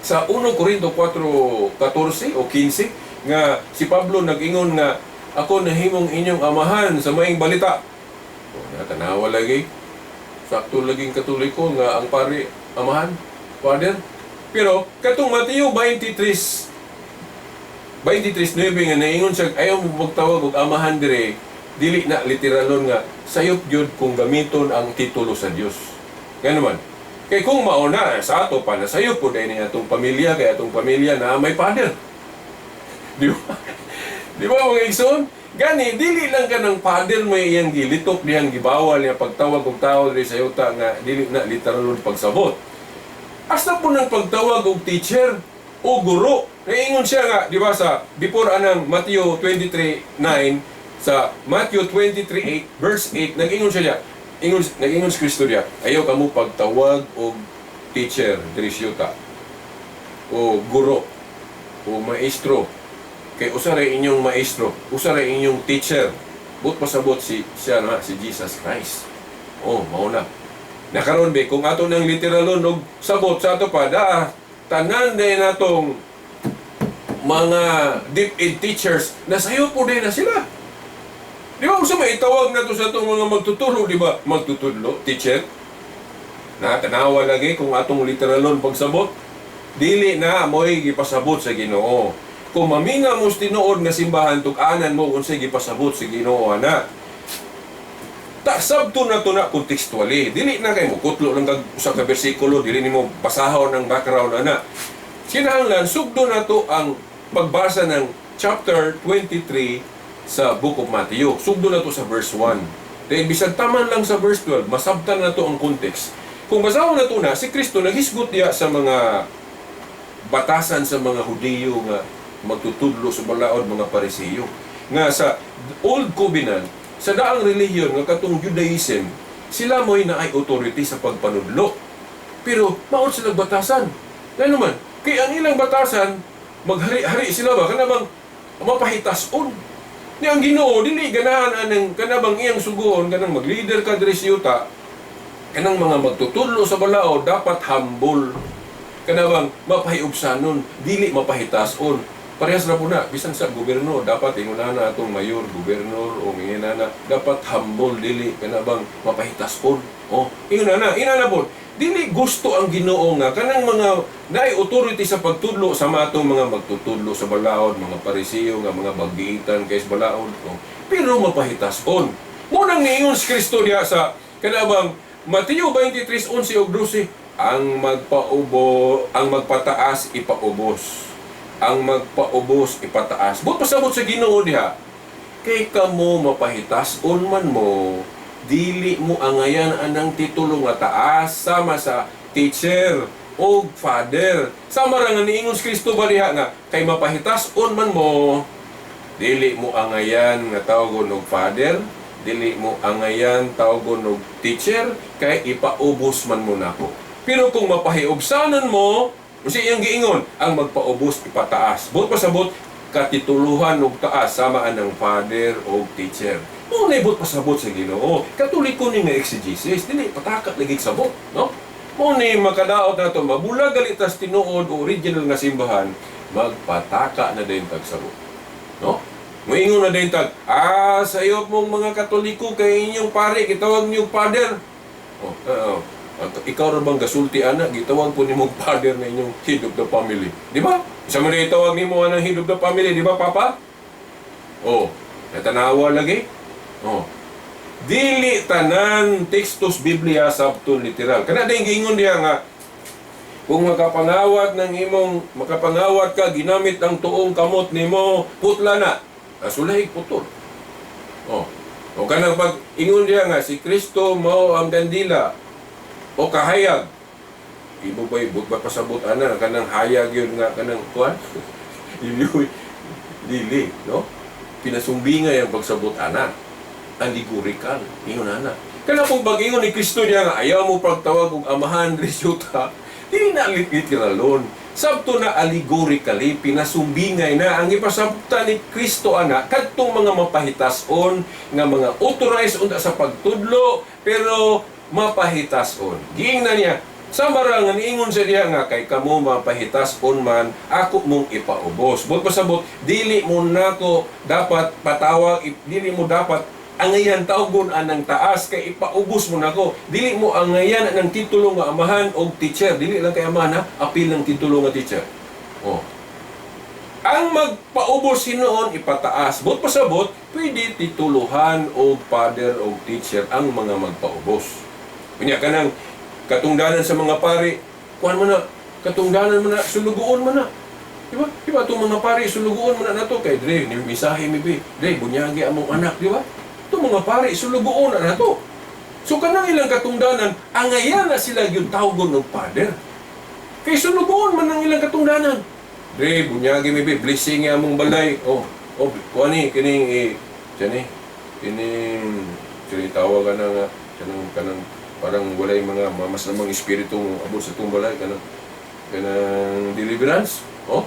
Speaker 1: sa 1 Corinto 4:14 o 15 nga si Pablo nag-ingon nga "Ako nahimong inyong amahan sa maayong balita." O, natanawa lagi. Sakto laging Katoliko nga ang pari amahan, father. Pero katong Mateo 23 23:9 nga naingon siya ayaw mo magtawag og amahan dire, dili na literalon nga sayop gyud kung gamiton ang titulo sa Dios. Gano man. Kay kung mao na sa ato pa na sayop po dahil atong pamilya, kay atong pamilya na may father. Di ba? Di ba, mga igsoon? Gani, dili lang ka ng father may iyang gilitok diyang gibawal niya pagtawag og tao diri sa yuta nga dili na literalon pagsabot. Hasta po ng pagtawag og teacher o guro. Naingon siya nga, di ba, sa before anang Matthew 23:9, sa Matthew 23:8 verse 8, nag-ingon siya niya. Ingon, nag-ingon si Kristo diya, "Ayaw kamo pagtawag og teacher diri sa yuta o guro o maestro kay usa ra inyong maestro, usa ra inyong teacher." But pasabot si siya na si Jesus Christ. Oh, mao na. Nakaron be kung ato nang literalon og sabot sa ato pa da tanan din natong mga DepEd teachers na sayo po din na sila. Di ba unsa may itawag na to sa atong mga magtuturo, di ba? Magtutudlo, teacher. Na tanawa lagi kung atong literalon pagsabot. Dili na mo'y gipasabot sa Ginoo. Kung maminga mo sa tinuod nga simbahan, tug-anan mo unsay gipasabot sa Ginoo ana. Ta sabto na to na contextually. Dili na kay mo kutlo lang kag usa ka bersikulo, dili nimo basahon ang background ana. Kinahanglan sugdo na to ang pagbasa ng chapter 23 sa Book of Matthew. Sugdo na to sa verse 1. Dahil bisag taman lang sa verse 12, masabtan na to ang context. Kung basahon na to na, si Kristo naghisgot diya sa mga batasan sa mga Hudiyo nga magtutudlo sa balaod, mga Parisiyo. Nga sa Old Covenant, sa daang relihiyon nga katong Judaism, sila mo'y naay authority sa pagpanudlo. Pero maot sila batasan. Ngano man, kay ang ilang batasan, maghari-hari sila ba kana bang mapahitason. Ni ang Ginoo dili ganahan anang kanabang iyang suguon kanang mag-leader ka diri sa yuta, kanang mga magtutudlo sa balaod dapat humble, kanabang mapahiubsanon, dili mapahitason. Parehas na po na bisan sa gobyerno, dapat ingon na atong mayor, gobernador o ingon na dapat humble, dili kanabang mapahitason. Oh, ingon na, ingon na po dili gusto ang Ginoo nga kanang mga naay authority sa pagtudlo sa matong mga magtutudlo sa balaod, mga Parisiyo nga mga baggiitan kay sa balaod, oh, pero mapahitason. Mo nang niingon si Kristo diha sa kanabang Mateo 23:11 ug 12, "Ang magpaubo, ang magpataas ipaubos, ang magpaubos ipataas." But pasabot sa Ginoo diha, kay kamo mapahitason man mo, dili mo angayan anang titulo nga taas sama sa teacher o father. Sama ra nga niingon si Kristo ba diha nga kay mapahitason man mo, dili mo angayan nga tawgon og father, dili mo angayan tawgon og teacher, kay ipaubos man mo nako. Pero kung mapahiubsanon mo, unsa iyang giingon? "Ang magpaubos ipataas." But pasabot katituluhan og taas sama anang father o teacher. Mo na ibot pasabot sa Ginoo. Katoliko ni nga exegesis, dili pataka lagi sabot, no? Mo ni makadaot na to, mabulag gali tas tinuod o original nga simbahan, magpataka na din tag sabot. No? Moingon na din tag, "Sayop mong mga Katoliko kay inyong pare, gitawag niyo father." Oh, oo. At ikaw ra bang gasulti ana, gitawag po nimo father na inyong head of the family. Di ba? Isa mo na itawag nimo anang head of the family, di ba, Papa? Oh, natanawa lagi. Oh. Dili tanan tekstos Biblia sabton literal. Kana din giingon diha nga kung makapangawat ng imong makapangawat ka ginamit ang tuong kamot nimo, putla na. Asulahig putol. Oh. O kanang pag ingon diha nga si Kristo mao ang kandila o kahayag. Ibo ba ibot ba pasabot ana kanang hayag yun nga kanang kuan? Dili, dili, no? Pinasumbinga yung pagsabot ana. Allegorical, ingon ana. Kana pong pag-ingon ni Kristo niya nga ayaw mo pagtawag og amahan diri sa, dili na literalon. Sabto na allegorically, pinasumbingay na ang ipasabtan ni Kristo ana kadtong mga mapahitason nga mga authorized unta sa pagtudlo pero mapahitason. Giingnan niya, sama ra nga niingon sa diha nga kay kamo mapahitason man, ako mong ipaubos. But pasabot, dili mo nako dapat patawag, dili mo dapat angayan tawgon anang taas kay ipaubos mo nako. Dili mo angayan anang titulo nga amahan og teacher. Dili lang kay amahan ha, apil ng titulo nga teacher. Oh. Ang magpaubos hinuon ipataas. But pasabot, pwede tituluhan og father og teacher ang mga magpaubos. Kunya kanang katungdanan sa mga pari, kuan mo na, katungdanan mo na, sulugoon mo na. Di ba? Di ba itong mga pari, sulugoon mo na nato kay dre, ni misahe mi bi, dre, bunyagi among anak, di ba? Itong mga pari, sulugoon na nato. So kanang ilang katungdanan, angayan na sila yung tawgon og father. Kay sulugoon man ang ilang katungdanan. Dre, bunyagi mi bi, blessing among balay. Oh, kuan ni kining eh, tiyan eh, kining kini tawagan na nga kanang kanang parang walay mga masamang espiritu mo abot sa itong balay kanang kanang deliverance. Oh,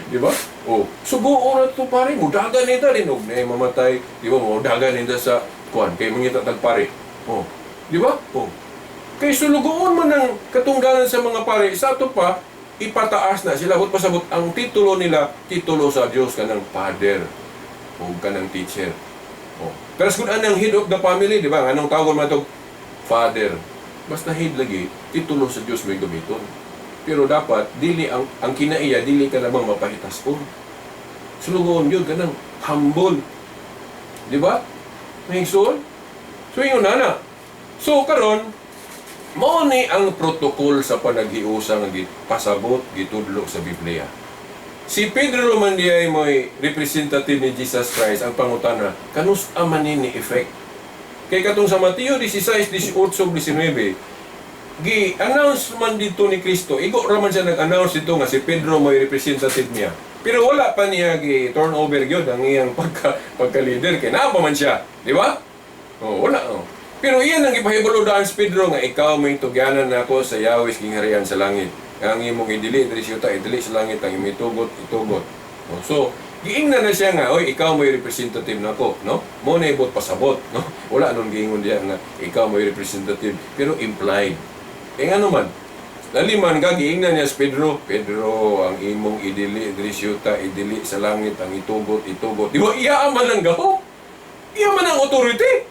Speaker 1: di ba? Oh, sugoon na to pare, mudagan nita din og nay mamatay, di ba? Mudagan nita sa kuan kay mangita tag pare. Oh, di ba? Oh. Kay sulugoon man ang katungdanan sa mga pare, sa ato pa ipataas na sila. Hut pasabot ang titulo nila, titulo sa Dios, kanang father o kanang teacher. Oh. Pero kung anang head of the family, di ba? Anong tawag man to? Father. Basta head lagi, titulo sa Dios may gamiton. Pero dapat dili ang kinaiya, dili ka lamang mapahitason. Sulugoon yun kanang humble. Di ba? May igsoon? So ingon na na. So karon mao ni ang protocol sa panaghiusa nga gipasabot, gitudlo sa Biblia. Si Pedro man diay mo'y representative ni Jesus Christ. Ang pangutana, kanus man ni effect? Kay katong sa Mateo 16, 18, 19, gi-announce man dito ni Kristo, igo ra man siya nag-announce dito nga si Pedro mo'y representative niya. Pero wala pa niya gi-turn over gyud ang iyang pagka-leader kay naa pa man siya, di ba? Oh, wala oh. Pero iyan ang gipahibalo daan si Pedro nga ikaw may tugyanan nako sa yawis gingharian sa langit. Ang imong idili diri sa yuta, idili sa langit, ang imong itugot, itugot. Oh, so, giingnan na siya nga, oy, ikaw may representative nako, no? Mo na ibot pasabot, no? Wala nun giingon diya nga ikaw may representative, pero implied. Eh ngano man, laliman ka, giingnan niya si Pedro, "Pedro, ang imong idili diri sa yuta, idili sa langit, ang itugot, itugot." Di ba, iya man ang gahom? Iya man ang authority.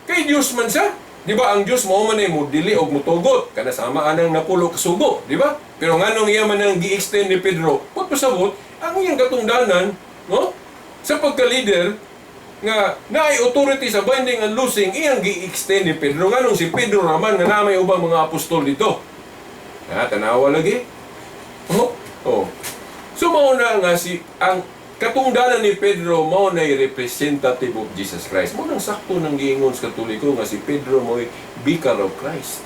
Speaker 1: Kay Diyos man siya. Di ba ang Diyos mao man ay mudili og mutugot kana sama anang napulo kasugo, di ba? Pero nganong iya man ang gi-extend ni Pedro, pagpasabot ang iyang katungdanan, no? Sa pagka-leader nga naay authority sa binding and loosing, iyang gi-extend ni Pedro. Nganong si Pedro raman nga naa may ubang mga apostol dito? Ha, tanawa lagi. Oh. So mao na nga si ang katungdanan ni Pedro mao na representative of Jesus Christ. Mao nang sakto nang giingon sa Katoliko nga si Pedro mo'y vicar of Christ.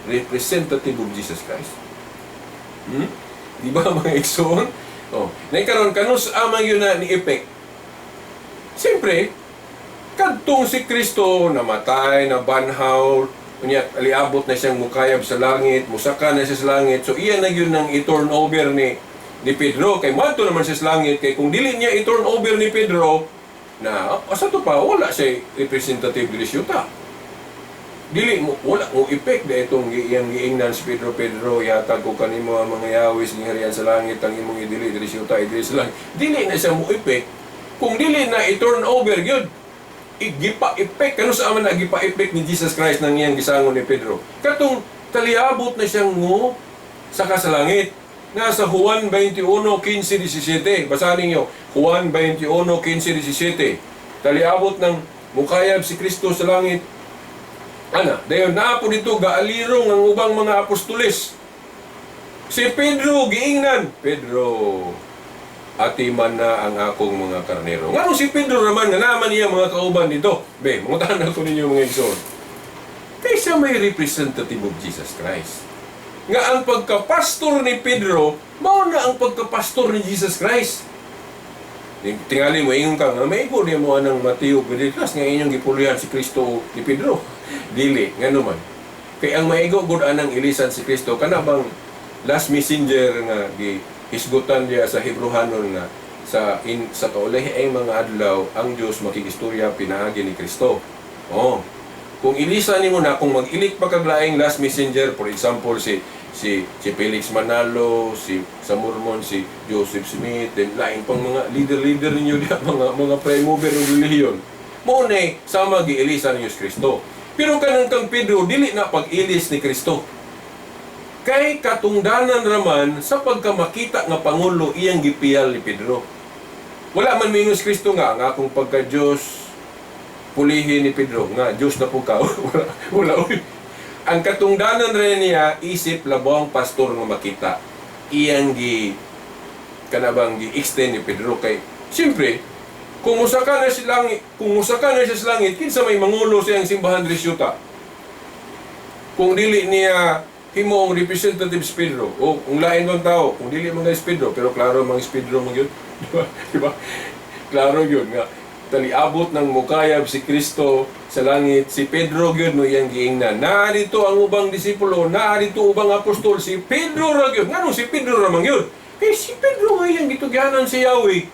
Speaker 1: Representative of Jesus Christ. Di ba, mga igsoon? Oh, nagkaroon kanus amang yun na ni effect. Siyempre, kadtong si Kristo namatay, nabanhaw, unya aliabot na siyang mukayab sa langit, musaka na siya sa langit. So iya na yun ang i-turn over ni Pedro kay moadto naman siya sa langit, kay kung dili niya i-turn over ni Pedro na asa to pa wala siya representative diri sa yuta. Dili mo, wala mo effect na itong iyang giingnan si Pedro, "Pedro, yatag ko kanimo ang mga yawis gingharian sa langit, ang imong idili diri sa yuta, idili sa langit." Dili na siya mo effect kung dili na i-turn over gyud. Gipa-effect, kano sa aman na gipa-effect ni Jesus Christ nang iyang gisangon ni Pedro katong taliabot na siyang mo saka sa langit? Nasa Juan 21:15, 17. Basahin ninyo Juan 21:15, 17. Taliabot ng mukayab si Kristo sa langit. Ana, dayon naa po dito gaalirong ang ubang mga apostoles. Si Pedro giingnan, "Pedro, atiman na ang akong mga karnero." Ngano si Pedro naman nga naman niya mga kauban dito? Be, mangutahan ako ninyo, mga igsoon. Kaysa may representative of Jesus Christ. Nga ang pagkapastor ni Pedro, mao na ang pagkapastor ni Jesus Christ. Tingali mo ingon ka nga maigo niya mo anang Mateo Veritas nga inyong gipulihan si Kristo ni Pedro. Dili, ngano man? Kay ang maigo gud anang ilisan si Kristo, kana bang last messenger nga gi hisgutan niya sa Hebrehanon nga sa kaulahi ay mga adlaw ang Dios makigistorya pinaagi ni Kristo. Oh. Kung ilisan nimo na, kung mag-ilik pa kag laing last messenger, for example si Felix Manalo, si sa Mormon si Joseph Smith, then laing pang mga leader-leader ninyo diha, mga prime mover ng relihiyon. Mao na sama giilisan ni Kristo. Pero kanang kang Pedro, dili na pag-ilis ni Kristo. Kay katungdanan raman sa pagkamakita nga pangulo iyang gipiyal ni Pedro. Wala man mingon si Kristo nga ang akong pagka-Diyos pulihin ni Pedro nga Diyos na po ka. Wala, wala, uy. Ang katungdanan rin niya isip labong pastor nga makita iyang gi kanabang gi-extend ni Pedro, kay siyempre kung musaka na siya sa langit, kinsa may mangulo sa iyang simbahan diri sa yuta kung dili niya himoong representative si Pedro o kung lain bang tao kung dili man si Pedro? Pero klaro mang si Pedro man yun, di ba? Di ba klaro yun nga taliabot ng mukayab si Kristo sa langit, si Pedro gyud no iyang giingnan. Naa dito ang ubang disipulo, naa dito ubang apostol, si Pedro ra gyud. Nganong si Pedro ra man gyud? Kay si Pedro nga iyang gitugyanan si Yahweh.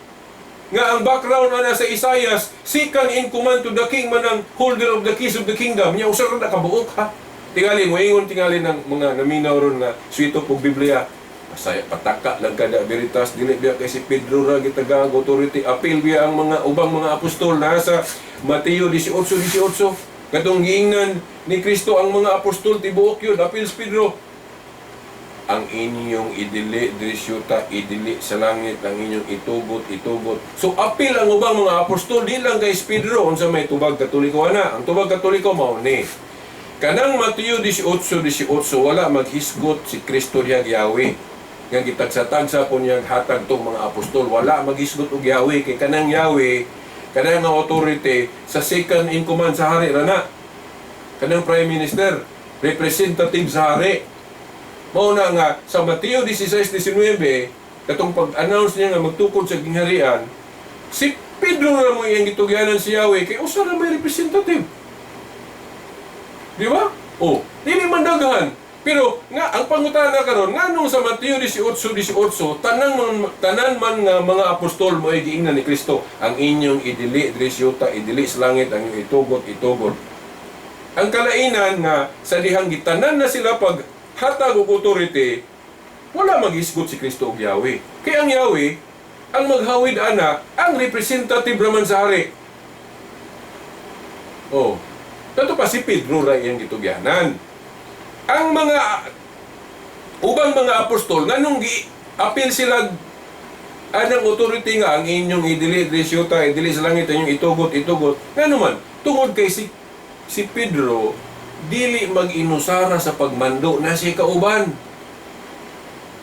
Speaker 1: Nga ang background ana sa Isaias, second in command to the king man ang holder of the keys of the kingdom. Nya usa ra na kabuok, ha. Tingali mo ingon tingali ng mga naminaw ron nga swito og Biblia. Pasaya pataka lang kada Veritas, dili biya kay si Pedro ra gitagaang authority, apil biya ang mga ubang mga apostol na sa Mateo 18:18. Katong giingnan ni Kristo ang mga apostol, tibuok yun apil si Pedro. Ang inyong idili diri sa yuta, idili sa langit, ang inyong itugot, itugot. So apil ang ubang mga apostol, di lang kay si Pedro. Unsa may tubag Katoliko ana? Ang tubag Katoliko mao ni kanang Mateo 18:18, wala maghisgot si Kristo diha Yahweh nga gitagsa-tagsa po niyang hatag tong mga apostol. Wala maghisgot og Yahweh, kay kanang Yahweh, kanang nga authority sa second in command sa hari ra na, kanang prime minister, representative sa hari. Mao na nga sa Mateo 16:19, katong pag-announce niya nga magtukod sa gingharian, si Pedro ra mo iyang gitugyanan si Yahweh kay usa ra may representative. Di ba? Oh, dili man daghan. Pero nga ang pangutana karon, nganong sa Mateo 18:18 tanan man nga mga apostol mo ay giingnan ni Kristo, ang inyong idili diri sa yuta, idili sa langit, ang inyong itugot, itugot? Ang kalainan nga sa dihang gitanan na sila pag hatag og authority, wala magisgot si Kristo og Yahweh. Kay ang Yahweh, ang maghawid ana, ang representative raman sa hari. Oh. Kato pa si Pedro ra iyang gitugyanan. Ang mga ubang mga apostol, nganong gi apil sila anang authority nga ang inyong idili diri sa yuta, idili sa langit, ang inyong itugot, itugot? Ngano man? Tungod kay si Pedro dili mag-inusara sa pagmando na siya kauban.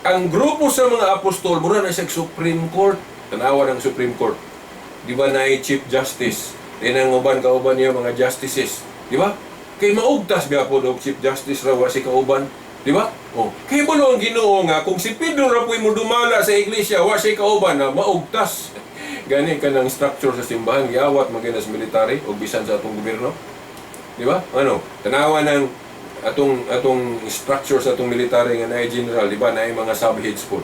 Speaker 1: Ang grupo sa mga apostol mura na siya Supreme Court. Tanawa ng Supreme Court. Di ba na Chief Justice? Di ang uban kauban niya mga justices. Di ba? Kay maugtas biya po og Chief Justice ra wa si kauban. Di ba? Oh. Kay balo ang Ginoo nga kung si Pedro ra po'y modumala sa iglesia, wa siya kauban na maugtas. Gani ka ng structure sa simbahan, giawat man sa military o bisan sa atong gobyerno. Di ba? Ano? Tanawa ng atong structure sa atong military nga naay general, di ba? Naay mga sub-heads po.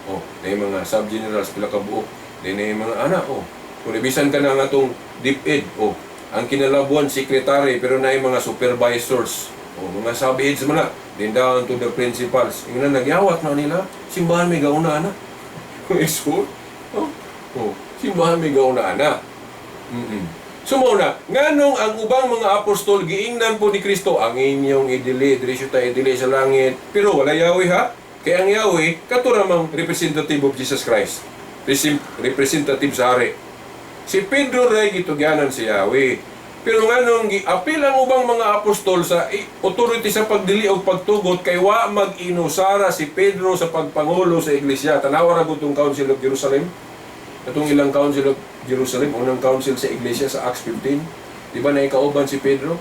Speaker 1: Oh, naay mga sub-generals pila ka buok. Di naay mga ana, oh. Kung ibisan ka na ang atong DepEd, oh, ang kinalabuan secretary pero naay mga supervisors. Oh, mga sub-heads man na. Then down to the principals. Ingnan nagyawat na nila. Simbahan may gauna ana. Igsoon. Oh, simbahan may gauna ana. So mao na, nganong ang ubang mga apostol giingnan po ni Kristo, ang inyong idili diri sa idili sa langit, pero wala Yahweh, ha. Kay ang Yahweh kato ramang representative of Jesus Christ. Representative sa hari. Si Pedro ray gitugyanan si Yahweh. Pero nganong giapil ang ubang mga apostol sa authority sa pagdili o pagtugot, kay wa mag-inusara si Pedro sa pagpangulo sa iglesia. Tanawa ra gud tong Council of Jerusalem. Atong ilang Council of Jerusalem, unang council sa iglesia sa Acts 15. Di ba naikauban si Pedro?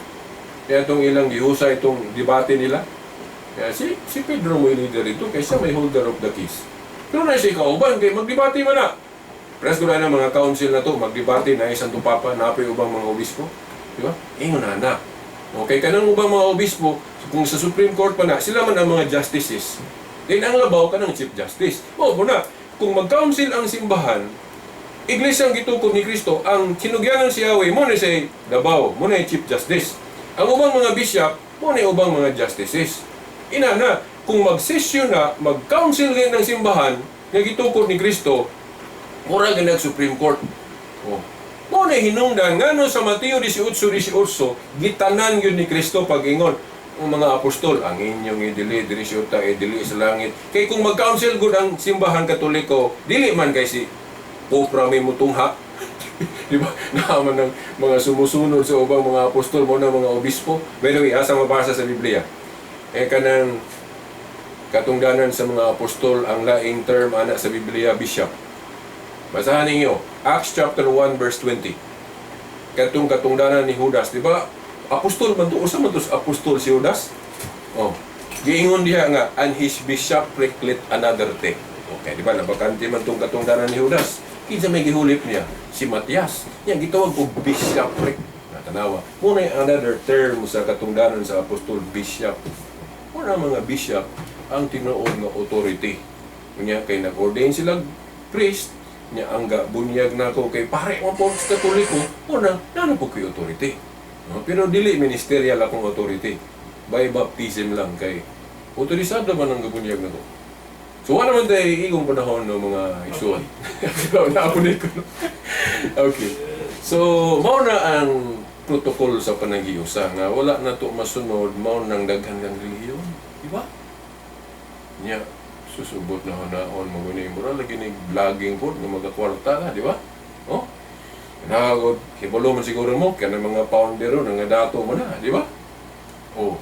Speaker 1: Kaya itong ilang gihusa itong debate nila. Kaya si Pedro mo leader ito kaysa may holder of the keys. Pero na siya kauban, kay magdebate man na. Presko na mga council na to, magdebate na Santo Papa, napoy ubang mga obispo. Di ba? Ingon na na. Okay, kanang ubang mga obispo, kung sa Supreme Court pa na, sila man ang mga justices. Then ang labaw kanang Chief Justice. O, na, kung mag-council ang simbahan, iglesia ang gitukod ni Kristo, ang sinugyanan si Yahweh, mo na say labaw, mo na Chief Justice. Ang ubang mga bishop, mo na ubang mga justices. Ina na, kung mag-session na, mag-council rin ng simbahan, nga gitukod ni Kristo, mura nag Supreme Court. Oh. Mo na hinungdan ngano sa Mateo 18:18 gitanan gyud ni Kristo pag-ingon ang mga apostol, ang inyong idili diri sa yuta, idili sa langit. Kay kung mag-council gud ang simbahan Katoliko, dili man kay si Pope ra may mutungha. Di ba? Naaman ng mga sumusunod sa ubang mga apostol mo na mga obispo. By the way, asa mabasa sa Biblia? Eh kanang katungdanan sa mga apostol, ang laing term ana sa Biblia, bishop. Basahan ninyo, Acts chapter 1 verse 20. Katong katungdanan ni Judas, di ba? Apostol man to, usa man to sa apostol si Judas? Oh. Giingon diha nga, "And his bishopric let another take." Okay, di ba? Nabakante man tong katungdanan ni Judas. Kinsa may gihulip niya? Si Matias. Nya gitawag og bishopric. Natanawa. Muna yung another term sa katungdanan sa apostol, bishop. Muna mga bishop ang tinuod nga authority. Unya kay nag-ordain sila priest, nya ang bunyag nako kay pare mo po sa Katoliko, una nano po ko'y authority. No? Pero dili ministerial akong authority. By baptism lang kay autorisado man ang gabunyag nako. So wala naman tayo igong panahon no, mga igsuon. Naapon ko. No? Okay. So mao na ang protocol sa panaghiusa nga wala na to masunod, mao nang daghan ng relihiyon, di ba? Nya susubot na hunaon mo gani mura lagi ni vlogging pod nga magakwarta ka, di ba? Oh. Nagod hibalo man siguro mo kanang mga founder ron nga dato mo na, di ba? Oh,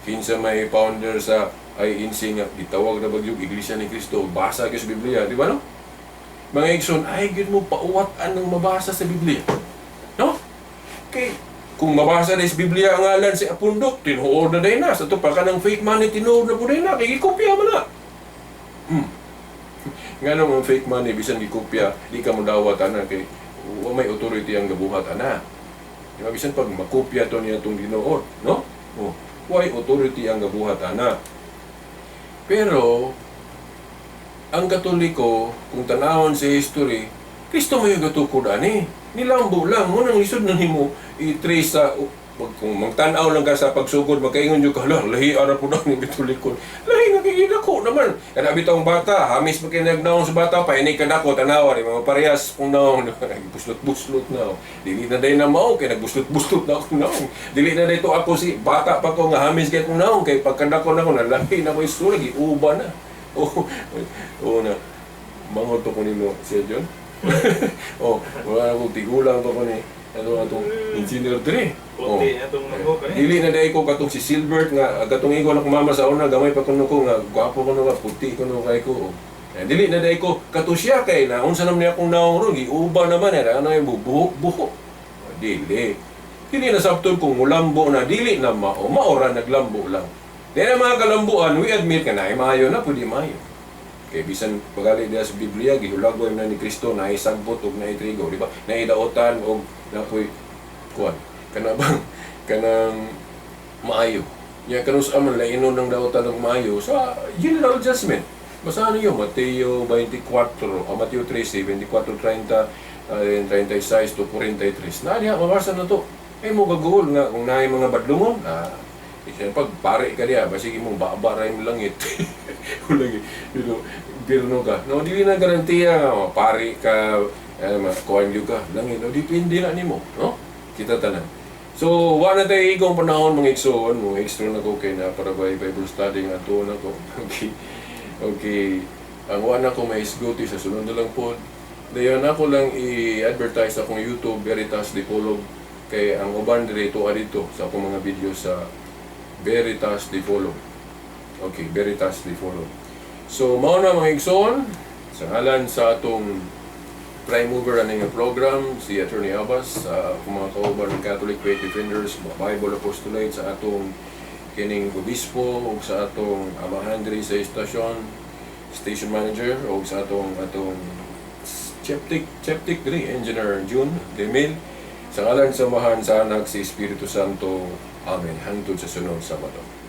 Speaker 1: kinsa may founder sa INC nga gitawag na bagyog Iglesia ni Cristo, basa gyud sa Biblia, di ba no? Mga igsoon, ay gyud mo pauwat anong mabasa sa Biblia. No? Kay kung mabasa na sa Biblia ang ngalan si Apundok, tinuod na din na. Sa to pa kanang fake money, tinuod na po din na. Kay gikopya man na. Ngano ang fake money bisan gikopya, di ka mo dawat ana kay wa may authority ang gabuhat ana. Di ba bisan pag makopya to niya tong Ginoo, no? Oh, why authority ang gabuhat ana? Pero ang Katoliko, kung tanawon sa history, Kristo may gatukod ani. Nilambo lang mo nang lisod na nimo i-trace sa pag kung magtan-aw lang ka sa pagsugod, magkaingon jud ka, "Hala, lahi ara po daw ni Katoliko." Lahi nga kay dako naman. Kada bitong bata, hamis pa kay nagnaong sa bata pa ini kadako tanawa ni mga parehas kung naong nagbuslot-buslot na. Dili na day na mao kay nagbuslot-buslot na akong naong. Dili na day to ako si bata pa ko nga hamis kay kong naong kay pagkadako na ko nalahi na ko isura, giuba na. Oh, oh na. Mangot to ko nimo siya John. Oh, wala ko tigulang pa ko ni ano atong engineer diri. Oh.
Speaker 2: Kunti atong naghuka eh.
Speaker 1: Dili na dai ko katong si Silbert nga katong ingon akong mama sa una, gamay pa kuno ko nga gwapo kuno nga puti kuno kay ko. Eh, dili na dai ko kato siya kay na unsa naman niya akong naong ron, giuba naman eh, ano yung buhok buhok. Dili. Dili na sabton kung mulambo na dili na mao, maora naglambo lang. Di na mga kalambuan, we admit nga na maayo na pwede maayo. Kay bisan pagali diya sa Biblia, gihulagway na ni Kristo na sagbot og naay trigo, di ba? Naay daotan og napoy kuan. Kana bang kanang maayo. Nya kanus man lainon ng daotan og maayo sa general judgment. Basahan niyo Mateo 24 o Mateo 13, 24, 30, 36 to 43. Na diha mabasa na to. Ay mo gaguol nga kung naay mga badlungon, ah, pag pare ka diya, basig imong baba ra imong langit. Lagi, birno ka. No, dili na garantiya nga pare ka, eh, makuan gyud ka langit. No, depende na nimo, no? Kita tanan. So, wa na tayo igong panahon mga igsoon, mga extra na ko kay na para by Bible study nga ato na ko. Okay. Okay. Ang wa na ko maisguti sa sunod na lang po. Dayon ako lang i-advertise akong YouTube, Veritas Dipolog, kay ang uban diri tuwa dito sa akong mga video sa Veritas Dipolog. Okay, Veritas Dipolog. So, mao na mga igsoon, sa ngalan sa atong prime mover ani nga program, si Attorney Abbas, sa akong mga kauban ng Catholic Faith Defenders, Bible Apostolate, sa atong kining obispo, ug sa atong amahan diri sa istasyon, station manager, ug sa atong atong Chief Tech diri, Engineer June Demil. Sa ngalan sa Amahan, sa Anak, sa Espiritu Santo. Amen. Hangtod sa sunod Sabado.